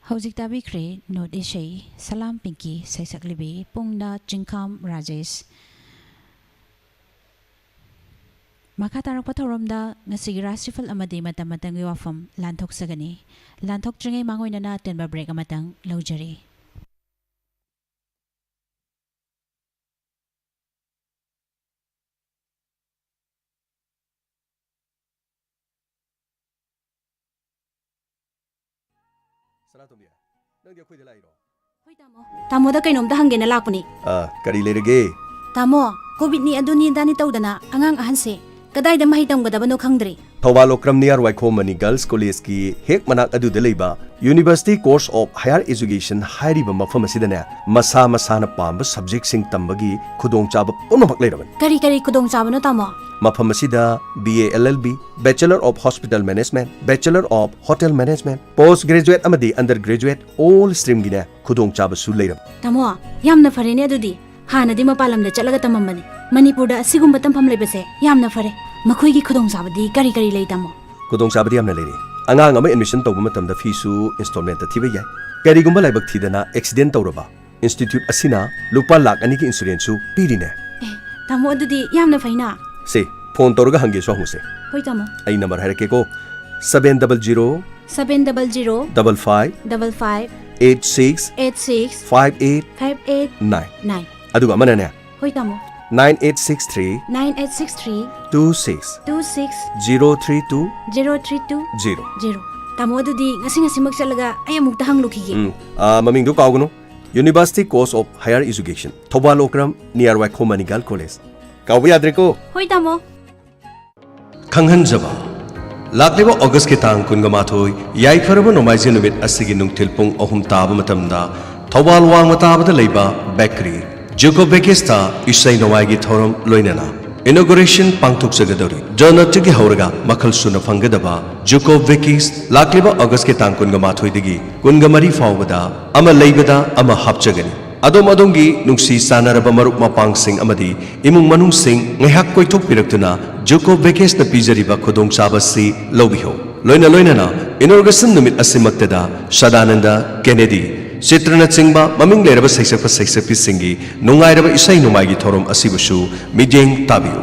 ꯍꯧꯖꯤꯛ ꯇꯥꯕꯤꯈ꯭ꯔꯦ ꯅꯣꯠ ꯏꯁꯩ ꯁꯂꯥꯝ ꯄꯤꯡꯀꯤ ꯁꯩꯁꯛꯂꯤꯕꯤ ꯄꯨꯡꯅ ꯆꯤꯡꯈꯥꯝ ꯔꯥꯖꯦꯁ꯫ ꯃꯈꯥ ꯇꯥꯔꯛꯄ ꯊꯧꯔꯝꯗ ꯉꯁꯤꯒꯤ ꯔꯥꯁꯤꯐꯜ ꯑꯃꯗꯤ ꯃꯇꯝ ꯃꯇꯝꯒꯤ ꯋꯥꯐꯝ ꯂꯥꯟꯊꯣꯛꯆꯒꯅꯤ꯫ ꯂꯥꯟꯊꯣꯛꯇ꯭ꯔꯤꯉꯩ ꯃꯥꯡꯑꯣꯏꯅꯅ ꯑꯇꯦꯟꯕ ꯕ꯭ꯔꯦꯛ ꯑꯃꯇꯪ ꯂꯧꯖꯔꯤ꯫ ꯁꯅꯥꯇꯣꯝꯕꯤ, ꯅꯪꯗꯤ ꯑꯩꯈꯣꯏꯗ ꯂꯥꯛꯏꯔꯣ? ꯍꯣꯏ ꯇꯥꯃꯣ꯫ ꯇꯥꯃꯣꯗ ꯀꯩꯅꯣꯝꯇ ꯍꯪꯒꯦꯅ ꯂꯥꯛꯄꯅꯤ꯫ ꯑ, ꯀꯔꯤ ꯂꯩꯔꯒꯦ? ꯇꯥꯃꯣ, ꯀꯣꯚꯤꯗꯅꯤ ꯑꯗꯨꯅꯤ ꯑꯗꯥꯅꯤ ꯇꯧꯗꯅ ꯑꯉꯥꯡ ꯑꯍꯟꯁꯦ ꯀꯗꯥꯏꯗ ꯃꯍꯩ ꯇꯝꯒꯗꯕꯅꯣ ꯈꯪꯗ꯭ꯔꯦ꯫ ꯊꯧꯕꯥꯜ ꯑꯣꯀ꯭ꯔꯝ ꯅꯤꯌꯥꯔ ꯋꯥꯏꯈꯣꯝ ꯃꯅꯤ ꯒꯔꯜꯁ ꯀꯣꯂꯦꯖꯀꯤ ꯍꯦꯛ ꯃꯅꯥꯛ ꯑꯗꯨꯗ ꯂꯩꯕ University Course of Higher Education ꯍꯥꯏꯔꯤꯕ ꯃꯐꯝ ꯑꯁꯤꯗꯅꯦ, ꯃꯁꯥ ꯃꯁꯥꯅ ꯄꯥꯝꯕ ꯁꯕꯖꯦꯛꯁꯤꯡ ꯇꯝꯕꯒꯤ ꯈꯨꯗꯣꯡꯆꯥꯕ ꯄꯨꯝꯅꯃꯛ ꯂꯩꯔꯕꯅꯤ꯫ ꯀꯔꯤ ꯀꯔꯤ ꯈꯨꯗꯣꯡꯆꯥꯕꯅꯣ ꯇꯥꯃꯣ? ꯃꯐꯝ ꯑꯁꯤꯗ B A L L B, Bachelor of Hospital Management, Bachelor of Hotel Management, Post Graduate ꯑꯃꯗꯤ Under Graduate all streamꯒꯤꯅꯦ ꯈꯨꯗꯣꯡꯆꯥꯕꯁꯨ ꯂꯩꯔꯕꯅꯤ꯫ ꯇꯥꯃꯣ, ꯌꯥꯝꯅ ꯐꯔꯦꯅꯦ ꯑꯗꯨꯗꯤ꯫ ꯍꯥꯟꯅꯗꯤ ꯃꯄꯥꯟ ꯂꯝꯗ ꯆꯠꯂꯒ ꯇꯝꯃꯝꯕꯅꯤ꯫ ꯃꯅꯤꯄꯨꯔꯗ ꯑꯁꯤꯒꯨꯝꯕ ꯇꯝꯐꯝ ꯂꯩꯕꯁꯦ ꯌꯥꯝꯅ ꯐꯔꯦ꯫ ꯃꯈꯣꯏꯒꯤ ꯈꯨꯗꯣꯡꯆꯥꯕꯗꯤ ꯀꯔꯤ ꯀꯔꯤ ꯂꯩ ꯇꯥꯃꯣ? ꯈꯨꯗꯣꯡꯆꯥꯕꯗꯤ ꯌꯥꯝꯅ ꯂꯩꯔꯦ꯫ ꯑꯉꯥꯡ ꯑꯃ ꯑꯦꯗꯃꯤꯁꯟ ꯇꯧꯕ ꯃꯇꯝꯗ ꯐꯤꯁꯨ ꯏꯟꯁꯇꯣꯜꯃꯦꯟꯇ ꯊꯤꯕ ꯌꯥꯏ꯫ ꯀꯔꯤꯒꯨꯝꯕ ꯂꯥꯏꯕꯛ ꯊꯤꯗꯅ ꯑꯦꯛꯁꯤꯗꯦꯟ ꯇꯧꯔꯕ, ꯏꯟꯁꯇꯤꯇ꯭ꯌꯨꯠ ꯑꯁꯤꯅ ꯂꯨꯄꯥ ꯂꯥꯈ ꯑꯅꯤꯒꯤ ꯏꯟꯁꯨꯔꯦꯟꯁꯁꯨ ꯄꯤꯔꯤꯅꯦ꯫ ꯑꯦ, ꯇꯥꯃꯣ, ꯑꯗꯨꯗꯤ ꯌꯥꯝꯅ ꯐꯩꯅ꯫ ꯁꯦ, ꯐꯣꯟ ꯇꯧꯔꯒ ꯍꯪꯒꯦꯁꯨ ꯍꯪꯉꯨꯁꯦ꯫ ꯍꯣꯏ, ꯇꯥꯃꯣ꯫ ꯑꯩ number ꯍꯥꯏꯔꯛꯀꯦꯀꯣ, seven double zero seven double zero double five double five eight six eight six five eight five eight nine꯫ Nine꯫ ꯑꯗꯨꯒ ꯑꯃꯅꯅꯦ, ꯍꯣꯏ, ꯇꯥꯃꯣ꯫ Nine eight six three nine eight six three two six two six zero three two zero three two zero꯫ Zero꯫ ꯇꯥꯃꯣ, ꯑꯗꯨꯗꯤ ꯉꯁꯤ ꯉꯁꯤꯃꯛ ꯆꯠꯂꯒ ꯑꯩ ꯑꯃꯨꯛꯇ ꯍꯪꯂꯨꯈꯤꯒꯦ꯫ ꯎꯝ, ꯑꯥ, ꯃꯃꯤꯡꯗꯨ ꯀꯥꯎꯒꯅꯨ, University College of Higher Education, Thoubal Okram, near ꯋꯥꯏꯈꯣꯝ ꯃꯅꯤꯒꯥꯜ ꯀꯣꯂꯦꯖ꯫ ꯀꯥꯎꯕ ꯌꯥꯗ꯭ꯔꯦꯀꯣ꯫ ꯍꯣꯏ, ꯇꯥꯃꯣ꯫ ꯈꯪꯍꯟꯖꯕ, ꯂꯥꯛꯂꯤꯕ ꯑꯣꯒꯁꯀꯤ ꯇꯥꯡ ꯀꯨꯟꯒ ꯃꯥꯊꯣꯏ, ꯌꯥꯏꯐꯔꯕ ꯅꯣꯡꯃꯥꯏꯖꯤꯡ ꯅꯨꯃꯤꯠ ꯑꯁꯤꯒꯤ ꯅꯨꯡꯊꯤꯜ ꯄꯨꯡ ꯑꯍꯨꯝ ꯇꯥꯕ ꯃꯇꯝꯗ ꯊꯧꯕꯥꯜ ꯋꯥꯡꯃ ꯇꯥꯕꯗ ꯂꯩꯕ ꯕꯦꯀꯔꯤ ꯖꯨꯀꯣ ꯕꯦꯀꯤꯁꯇ ꯏꯁꯩ ꯅꯣꯡꯃꯥꯏꯒꯤ ꯊꯧꯔꯝ ꯂꯣꯏꯅꯅ ꯏꯅꯣꯒ꯭ꯔꯦꯁꯟ ꯄꯥꯡꯊꯣꯛꯆꯒꯗꯧꯔꯤ꯫ ꯗꯣꯅꯠꯇꯒꯤ ꯍꯧꯔꯒ ꯃꯈꯜ ꯁꯨꯅ ꯐꯪꯒꯗꯕ ꯖꯨꯀꯣ ꯕꯦꯀꯤꯁ ꯂꯥꯛꯂꯤꯕ ꯑꯣꯒꯁꯀꯤ ꯇꯥꯡ ꯀꯨꯟꯒ ꯃꯥꯊꯣꯏꯗꯒꯤ ꯀꯨꯟꯒ ꯃꯔꯤ ꯐꯥꯎꯕꯗ ꯑꯃ ꯂꯩꯕꯗ ꯑꯃ ꯍꯥꯞꯆꯒꯅꯤ꯫ ꯑꯗꯣꯝ ꯑꯗꯣꯝꯒꯤ ꯅꯨꯡꯁꯤ ꯆꯥꯟꯅꯔꯕ ꯃꯔꯨꯞ ꯃꯄꯥꯡꯁꯤꯡ ꯑꯃꯗꯤ ꯏꯃꯨꯡ ꯃꯅꯨꯡꯁꯤꯡ ꯉꯥꯏꯍꯥꯛ ꯀꯣꯏꯊꯣꯛꯄꯤꯔꯛꯇꯨꯅ ꯖꯨꯀꯣ ꯕꯦꯀꯤꯁꯅ ꯄꯤꯖꯔꯤꯕ ꯈꯨꯗꯣꯡꯆꯥꯕꯁꯤ ꯂꯧꯕꯤꯌꯨ꯫ ꯂꯣꯏꯅ ꯂꯣꯏꯅꯅ ꯏꯅꯣꯒ꯭ꯔꯦꯁꯟ ꯅꯨꯃꯤꯠ ꯑꯁꯤꯃꯛꯇꯗ ꯁꯗꯥꯅꯟꯗ ꯀꯦꯅꯦꯗꯤ, ꯆꯤꯇ꯭ꯔꯅꯆꯤꯡꯕ ꯃꯃꯤꯡ ꯂꯩꯔꯕ ꯁꯩꯁꯛꯄ ꯁꯩꯁꯛꯄꯤꯁꯤꯡꯒꯤ ꯅꯨꯡꯉꯥꯏꯔꯕ ꯏꯁꯩ ꯅꯣꯡꯃꯥꯏꯒꯤ ꯊꯧꯔꯝ ꯑꯁꯤꯕꯨꯁꯨ ꯃꯤꯠꯌꯦꯡ ꯇꯥꯕꯤꯌꯨ꯫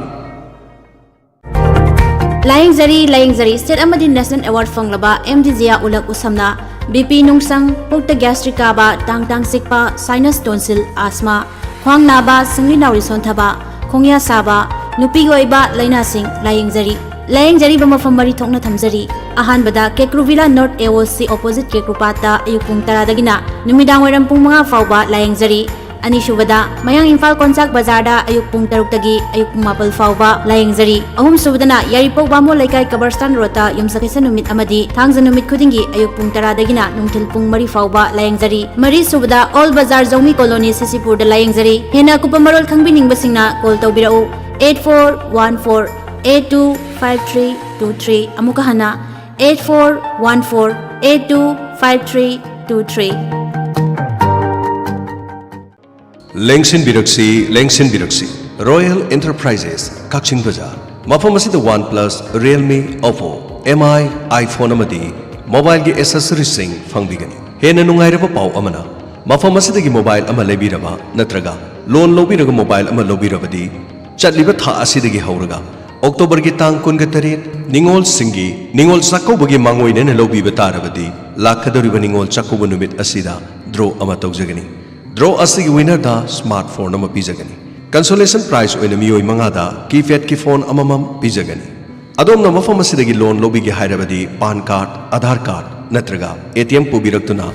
ꯂꯥꯌꯦꯡꯖꯔꯤ, ꯂꯥꯌꯦꯡꯖꯔꯤ꯫ ꯁ꯭ꯇꯦꯠ ꯑꯃꯗꯤ ꯅꯦꯁꯅꯦꯜ ꯑꯦꯋꯥꯔꯗ ꯐꯪꯂꯕ ꯑꯦꯝ ꯗꯤ ꯖꯤꯌꯥ ꯎꯂꯛ ꯎꯁꯝꯅ ꯕꯤ ꯄꯤ ꯅꯨꯡꯁꯪ, ꯄꯨꯛꯇ ꯒ꯭ꯌꯥꯁꯇ꯭ꯔꯤꯛ ꯀꯥꯕ, ꯇꯥꯡ ꯇꯥꯡ ꯆꯤꯛꯄ, ꯁꯥꯏꯅꯁ ꯇꯣꯟꯁꯤꯜ, ꯑꯥꯁꯃꯥ, ꯈ꯭ꯋꯥꯡ ꯅꯥꯕ, ꯁꯤꯡꯂꯤ ꯅꯥꯎꯔꯤ ꯁꯣꯟꯊꯕ, ꯈꯣꯡꯌꯥ ꯁꯥꯕ, ꯅꯨꯄꯤꯒꯤ ꯑꯣꯏꯕ ꯂꯥꯏꯅꯥꯁꯤꯡ ꯂꯥꯌꯦꯡꯖꯔꯤ꯫ ꯂꯥꯌꯦꯡꯖꯔꯤꯕ ꯃꯐꯝ ꯃꯔꯤ ꯊꯣꯛꯅ ꯊꯝꯖꯔꯤ꯫ ꯑꯍꯥꯟꯕꯗ ꯀꯦꯀ꯭ꯔꯨ ꯚꯤꯂꯥ ꯅꯣꯔꯠ ꯑꯦ ꯑꯣ ꯁꯤ ꯑꯣꯄꯣꯖꯤꯠ ꯀꯦꯀ꯭ꯔꯨꯄꯥꯠꯇ ꯑꯌꯨꯛ ꯄꯨꯡ ꯇꯔꯥꯗꯒꯤꯅ ꯅꯨꯃꯤꯗꯥꯡ ꯋꯥꯏꯔꯝ ꯄꯨꯡ ꯃꯉꯥ ꯐꯥꯎꯕ ꯂꯥꯌꯦꯡꯖꯔꯤ꯫ ꯑꯅꯤꯁꯨꯕꯗ ꯃꯌꯥꯡ ꯏꯝꯐꯥꯜ ꯀꯣꯟꯆꯥꯛ ꯕꯖꯥꯔꯗ ꯑꯌꯨꯛ ꯄꯨꯡ ꯇꯔꯨꯛꯇꯒꯤ ꯑꯌꯨꯛ ꯄꯨꯡ ꯃꯥꯄꯜ ꯐꯥꯎꯕ ꯂꯥꯌꯦꯡꯖꯔꯤ꯫ ꯑꯍꯨꯝꯁꯨꯕꯗꯅ ꯌꯥꯏꯔꯤꯄꯣꯛ ꯕꯥꯃꯣꯟ ꯂꯩꯀꯥꯏ ꯀꯕꯔꯁꯇꯥꯟ ꯔꯣꯗꯇ ꯌꯨꯝꯁꯀꯩꯁ ꯅꯨꯃꯤꯠ ꯑꯃꯗꯤ ꯊꯥꯡꯖ ꯅꯨꯃꯤꯠ ꯈꯨꯗꯤꯡꯒꯤ ꯑꯌꯨꯛ ꯄꯨꯡ ꯇꯔꯥꯗꯒꯤꯅ ꯅꯨꯡꯊꯤꯜ ꯄꯨꯡ ꯃꯔꯤ ꯐꯥꯎꯕ ꯂꯥꯌꯦꯡꯖꯔꯤ꯫ ꯃꯔꯤꯁꯨꯕꯗ ꯑꯣꯜ ꯕꯖꯥꯔ ꯖꯧꯃꯤ ꯀꯣꯂꯣꯅꯤ ꯁꯤꯁꯤꯄꯨꯔꯗ ꯂꯥꯌꯦꯡꯖꯔꯤ꯫ ꯍꯦꯟꯅ ꯑꯀꯨꯞꯄ ꯃꯔꯣꯜ ꯈꯪꯕꯤꯅꯤꯡꯕꯁꯤꯡꯅ ꯀꯣꯜ ꯇꯧꯕꯤꯔꯛꯎ, eight four one four eight two five three two three꯫ ꯑꯃꯨꯛꯀ ꯍꯟꯅ, eight four one four eight two five three two three꯫ ꯂꯦꯡꯁꯤꯟꯕꯤꯔꯛꯁꯤ, ꯂꯦꯡꯁꯤꯟꯕꯤꯔꯛꯁꯤ꯫ ꯔꯣꯌꯦꯜ ꯏꯟꯇꯔꯄ꯭ꯔꯥꯏꯖꯦꯁ, ꯀꯛꯆꯤꯡ ꯕꯖꯥꯔ꯫ ꯃꯐꯝ ꯑꯁꯤꯗ OnePlus, Realme, Oppo, M I, iPhone ꯑꯃꯗꯤ ꯃꯣꯕꯥꯏꯜꯒꯤ ꯑꯦꯁꯦꯁꯔꯤꯁꯁꯤꯡ ꯐꯪꯕꯤꯒꯅꯤ꯫ ꯍꯦꯟꯅ ꯅꯨꯡꯉꯥꯏꯔꯕ ꯄꯥꯎ ꯑꯃꯅ, ꯃꯐꯝ ꯑꯁꯤꯗꯒꯤ ꯃꯣꯕꯥꯏꯜ ꯑꯃ ꯂꯩꯕꯤꯔꯕ ꯅꯠꯇ꯭ꯔꯒ ꯂꯣꯟ ꯂꯧꯕꯤꯔꯒ ꯃꯣꯕꯥꯏꯜ ꯑꯃ ꯂꯧꯕꯤꯔꯕꯗꯤ, ꯆꯠꯂꯤꯕ ꯊꯥ ꯑꯁꯤꯗꯒꯤ ꯍꯧꯔꯒ ꯑꯣꯛꯇꯣꯕꯔꯒꯤ ꯇꯥꯡ ꯀꯨꯟꯒ ꯇꯔꯦꯠ, ꯅꯤꯉꯣꯜꯁꯤꯡꯒꯤ ꯅꯤꯉꯣꯜ ꯆꯥꯛꯀꯧꯕꯒꯤ ꯃꯥꯡꯑꯣꯏꯅꯅ ꯂꯧꯕꯤꯕ ꯇꯥꯔꯕꯗꯤ, ꯂꯥꯛꯀꯗꯧꯔꯤꯕ ꯅꯤꯉꯣꯜ ꯆꯥꯛꯀꯧꯕ ꯅꯨꯃꯤꯠ ꯑꯁꯤꯗ ꯗ꯭ꯔꯣ ꯑꯃ ꯇꯧꯖꯒꯅꯤ꯫ ꯗ꯭ꯔꯣ ꯑꯁꯤꯒꯤ ꯋꯤꯅꯔꯗ ꯁ꯭ꯃꯥꯔꯠ ꯐꯣꯟ ꯑꯃ ꯄꯤꯖꯒꯅꯤ꯫ ꯀꯟꯁꯣꯂꯦꯁꯟ ꯄ꯭ꯔꯥꯏꯖ ꯑꯣꯏꯅ ꯃꯤꯑꯣꯏ ꯃꯉꯥꯗ ꯀꯤꯄꯦꯗꯀꯤ ꯐꯣꯟ ꯑꯃꯃꯝ ꯄꯤꯖꯒꯅꯤ꯫ ꯑꯗꯣꯝꯅ ꯃꯐꯝ ꯑꯁꯤꯗꯒꯤ ꯂꯣꯟ ꯂꯧꯕꯤꯒꯦ ꯍꯥꯏꯔꯕꯗꯤ ꯄꯥꯟ ꯀꯥꯔꯗ, ꯑꯥꯙꯥꯔ ꯀꯥꯔꯗ ꯅꯠꯇ꯭ꯔꯒ ꯑꯦ ꯇꯤ ꯑꯦꯝ ꯄꯨꯕꯤꯔꯛꯇꯨꯅ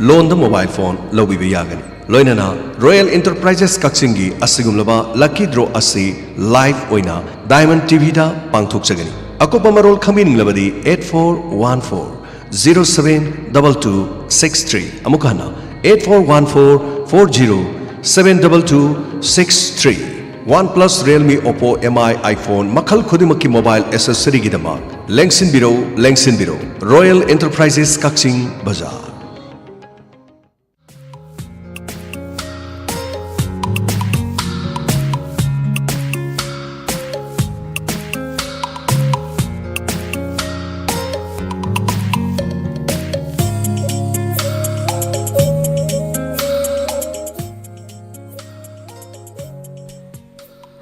ꯂꯣꯟꯗ ꯃꯣꯕꯥꯏꯜ ꯐꯣꯟ ꯂꯧꯕꯤꯕ ꯌꯥꯒꯅꯤ꯫ ꯂꯣꯏꯅꯅ ꯔꯣꯌꯦꯜ ꯏꯟꯇꯔꯄ꯭ꯔꯥꯏꯖꯦꯁ ꯀꯛꯆꯤꯡꯒꯤ ꯑꯁꯤꯒꯨꯝꯂꯕ ꯂꯛꯀꯤ ꯗ꯭ꯔꯣ ꯑꯁꯤ ꯂꯥꯏꯚ ꯑꯣꯏꯅ ꯗꯥꯏꯃꯟ ꯇꯤ ꯚꯤꯗ ꯄꯥꯡꯊꯣꯛꯆꯒꯅꯤ꯫ ꯑꯀꯨꯞꯄ ꯃꯔꯣꯜ ꯈꯪꯕꯤꯅꯤꯡꯂꯕꯗꯤ eight four one four zero seven double two six three, ꯑꯃꯨꯛ ꯍꯟꯅ eight four one four four zero seven double two six three꯫ OnePlus, Realme, Oppo, M I, iPhone ꯃꯈꯜ ꯈꯨꯗꯤꯡꯃꯛꯀꯤ ꯃꯣꯕꯥꯏꯜ ꯑꯦꯁꯦꯁꯔꯤꯒꯤꯗꯃꯛ ꯂꯦꯡꯁꯤꯟꯕꯤꯔꯧ, ꯂꯦꯡꯁꯤꯟꯕꯤꯔꯧ꯫ ꯔꯣꯌꯦꯜ ꯏꯟꯇꯔꯄ꯭ꯔꯥꯏꯖꯦꯁ, ꯀꯛꯆꯤꯡ ꯕꯖꯥꯔ꯫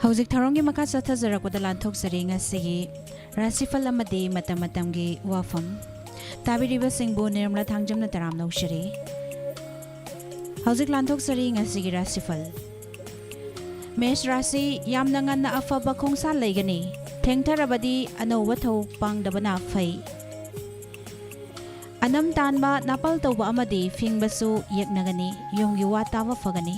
ꯍꯧꯖꯤꯛ ꯊꯧꯔꯝꯒꯤ ꯃꯈꯥ ꯆꯠꯊꯖꯔꯛꯄꯗ ꯂꯥꯟꯊꯣꯛꯆꯔꯤ ꯉꯁꯤꯒꯤ ꯔꯥꯁꯤꯐꯜ ꯑꯃꯗꯤ ꯃꯇꯝ ꯃꯇꯝꯒꯤ ꯋꯥꯐꯝ꯫ ꯇꯥꯕꯤꯔꯤꯕꯁꯤꯡꯕꯨ ꯅꯤꯔꯃꯂꯥ ꯊꯥꯡꯖꯝꯅ ꯇꯔꯥꯝꯅ ꯑꯣꯛꯆꯔꯤ꯫ ꯍꯧꯖꯤꯛ ꯂꯥꯟꯊꯣꯛꯆꯔꯤ ꯉꯁꯤꯒꯤ ꯔꯥꯁꯤꯐꯜ꯫ ꯃꯦꯁ ꯔꯥꯁꯤ: ꯌꯥꯝꯅ ꯉꯟꯅ ꯑꯐꯕ ꯈꯣꯡꯁꯥ ꯂꯩꯒꯅꯤ꯫ ꯊꯦꯡꯊꯔꯕꯗꯤ ꯑꯅꯧꯕ ꯊꯧ ꯄꯥꯡꯗꯕꯅ ꯐꯩ꯫ ꯑꯅꯝ ꯇꯥꯟꯕ, ꯅꯥꯄꯜ ꯇꯧꯕ ꯑꯃꯗꯤ ꯐꯤꯡꯕꯁꯨ ꯌꯦꯛꯅꯒꯅꯤ꯫ ꯌꯨꯝꯒꯤ ꯋꯥ ꯇꯥꯕ ꯐꯒꯅꯤ꯫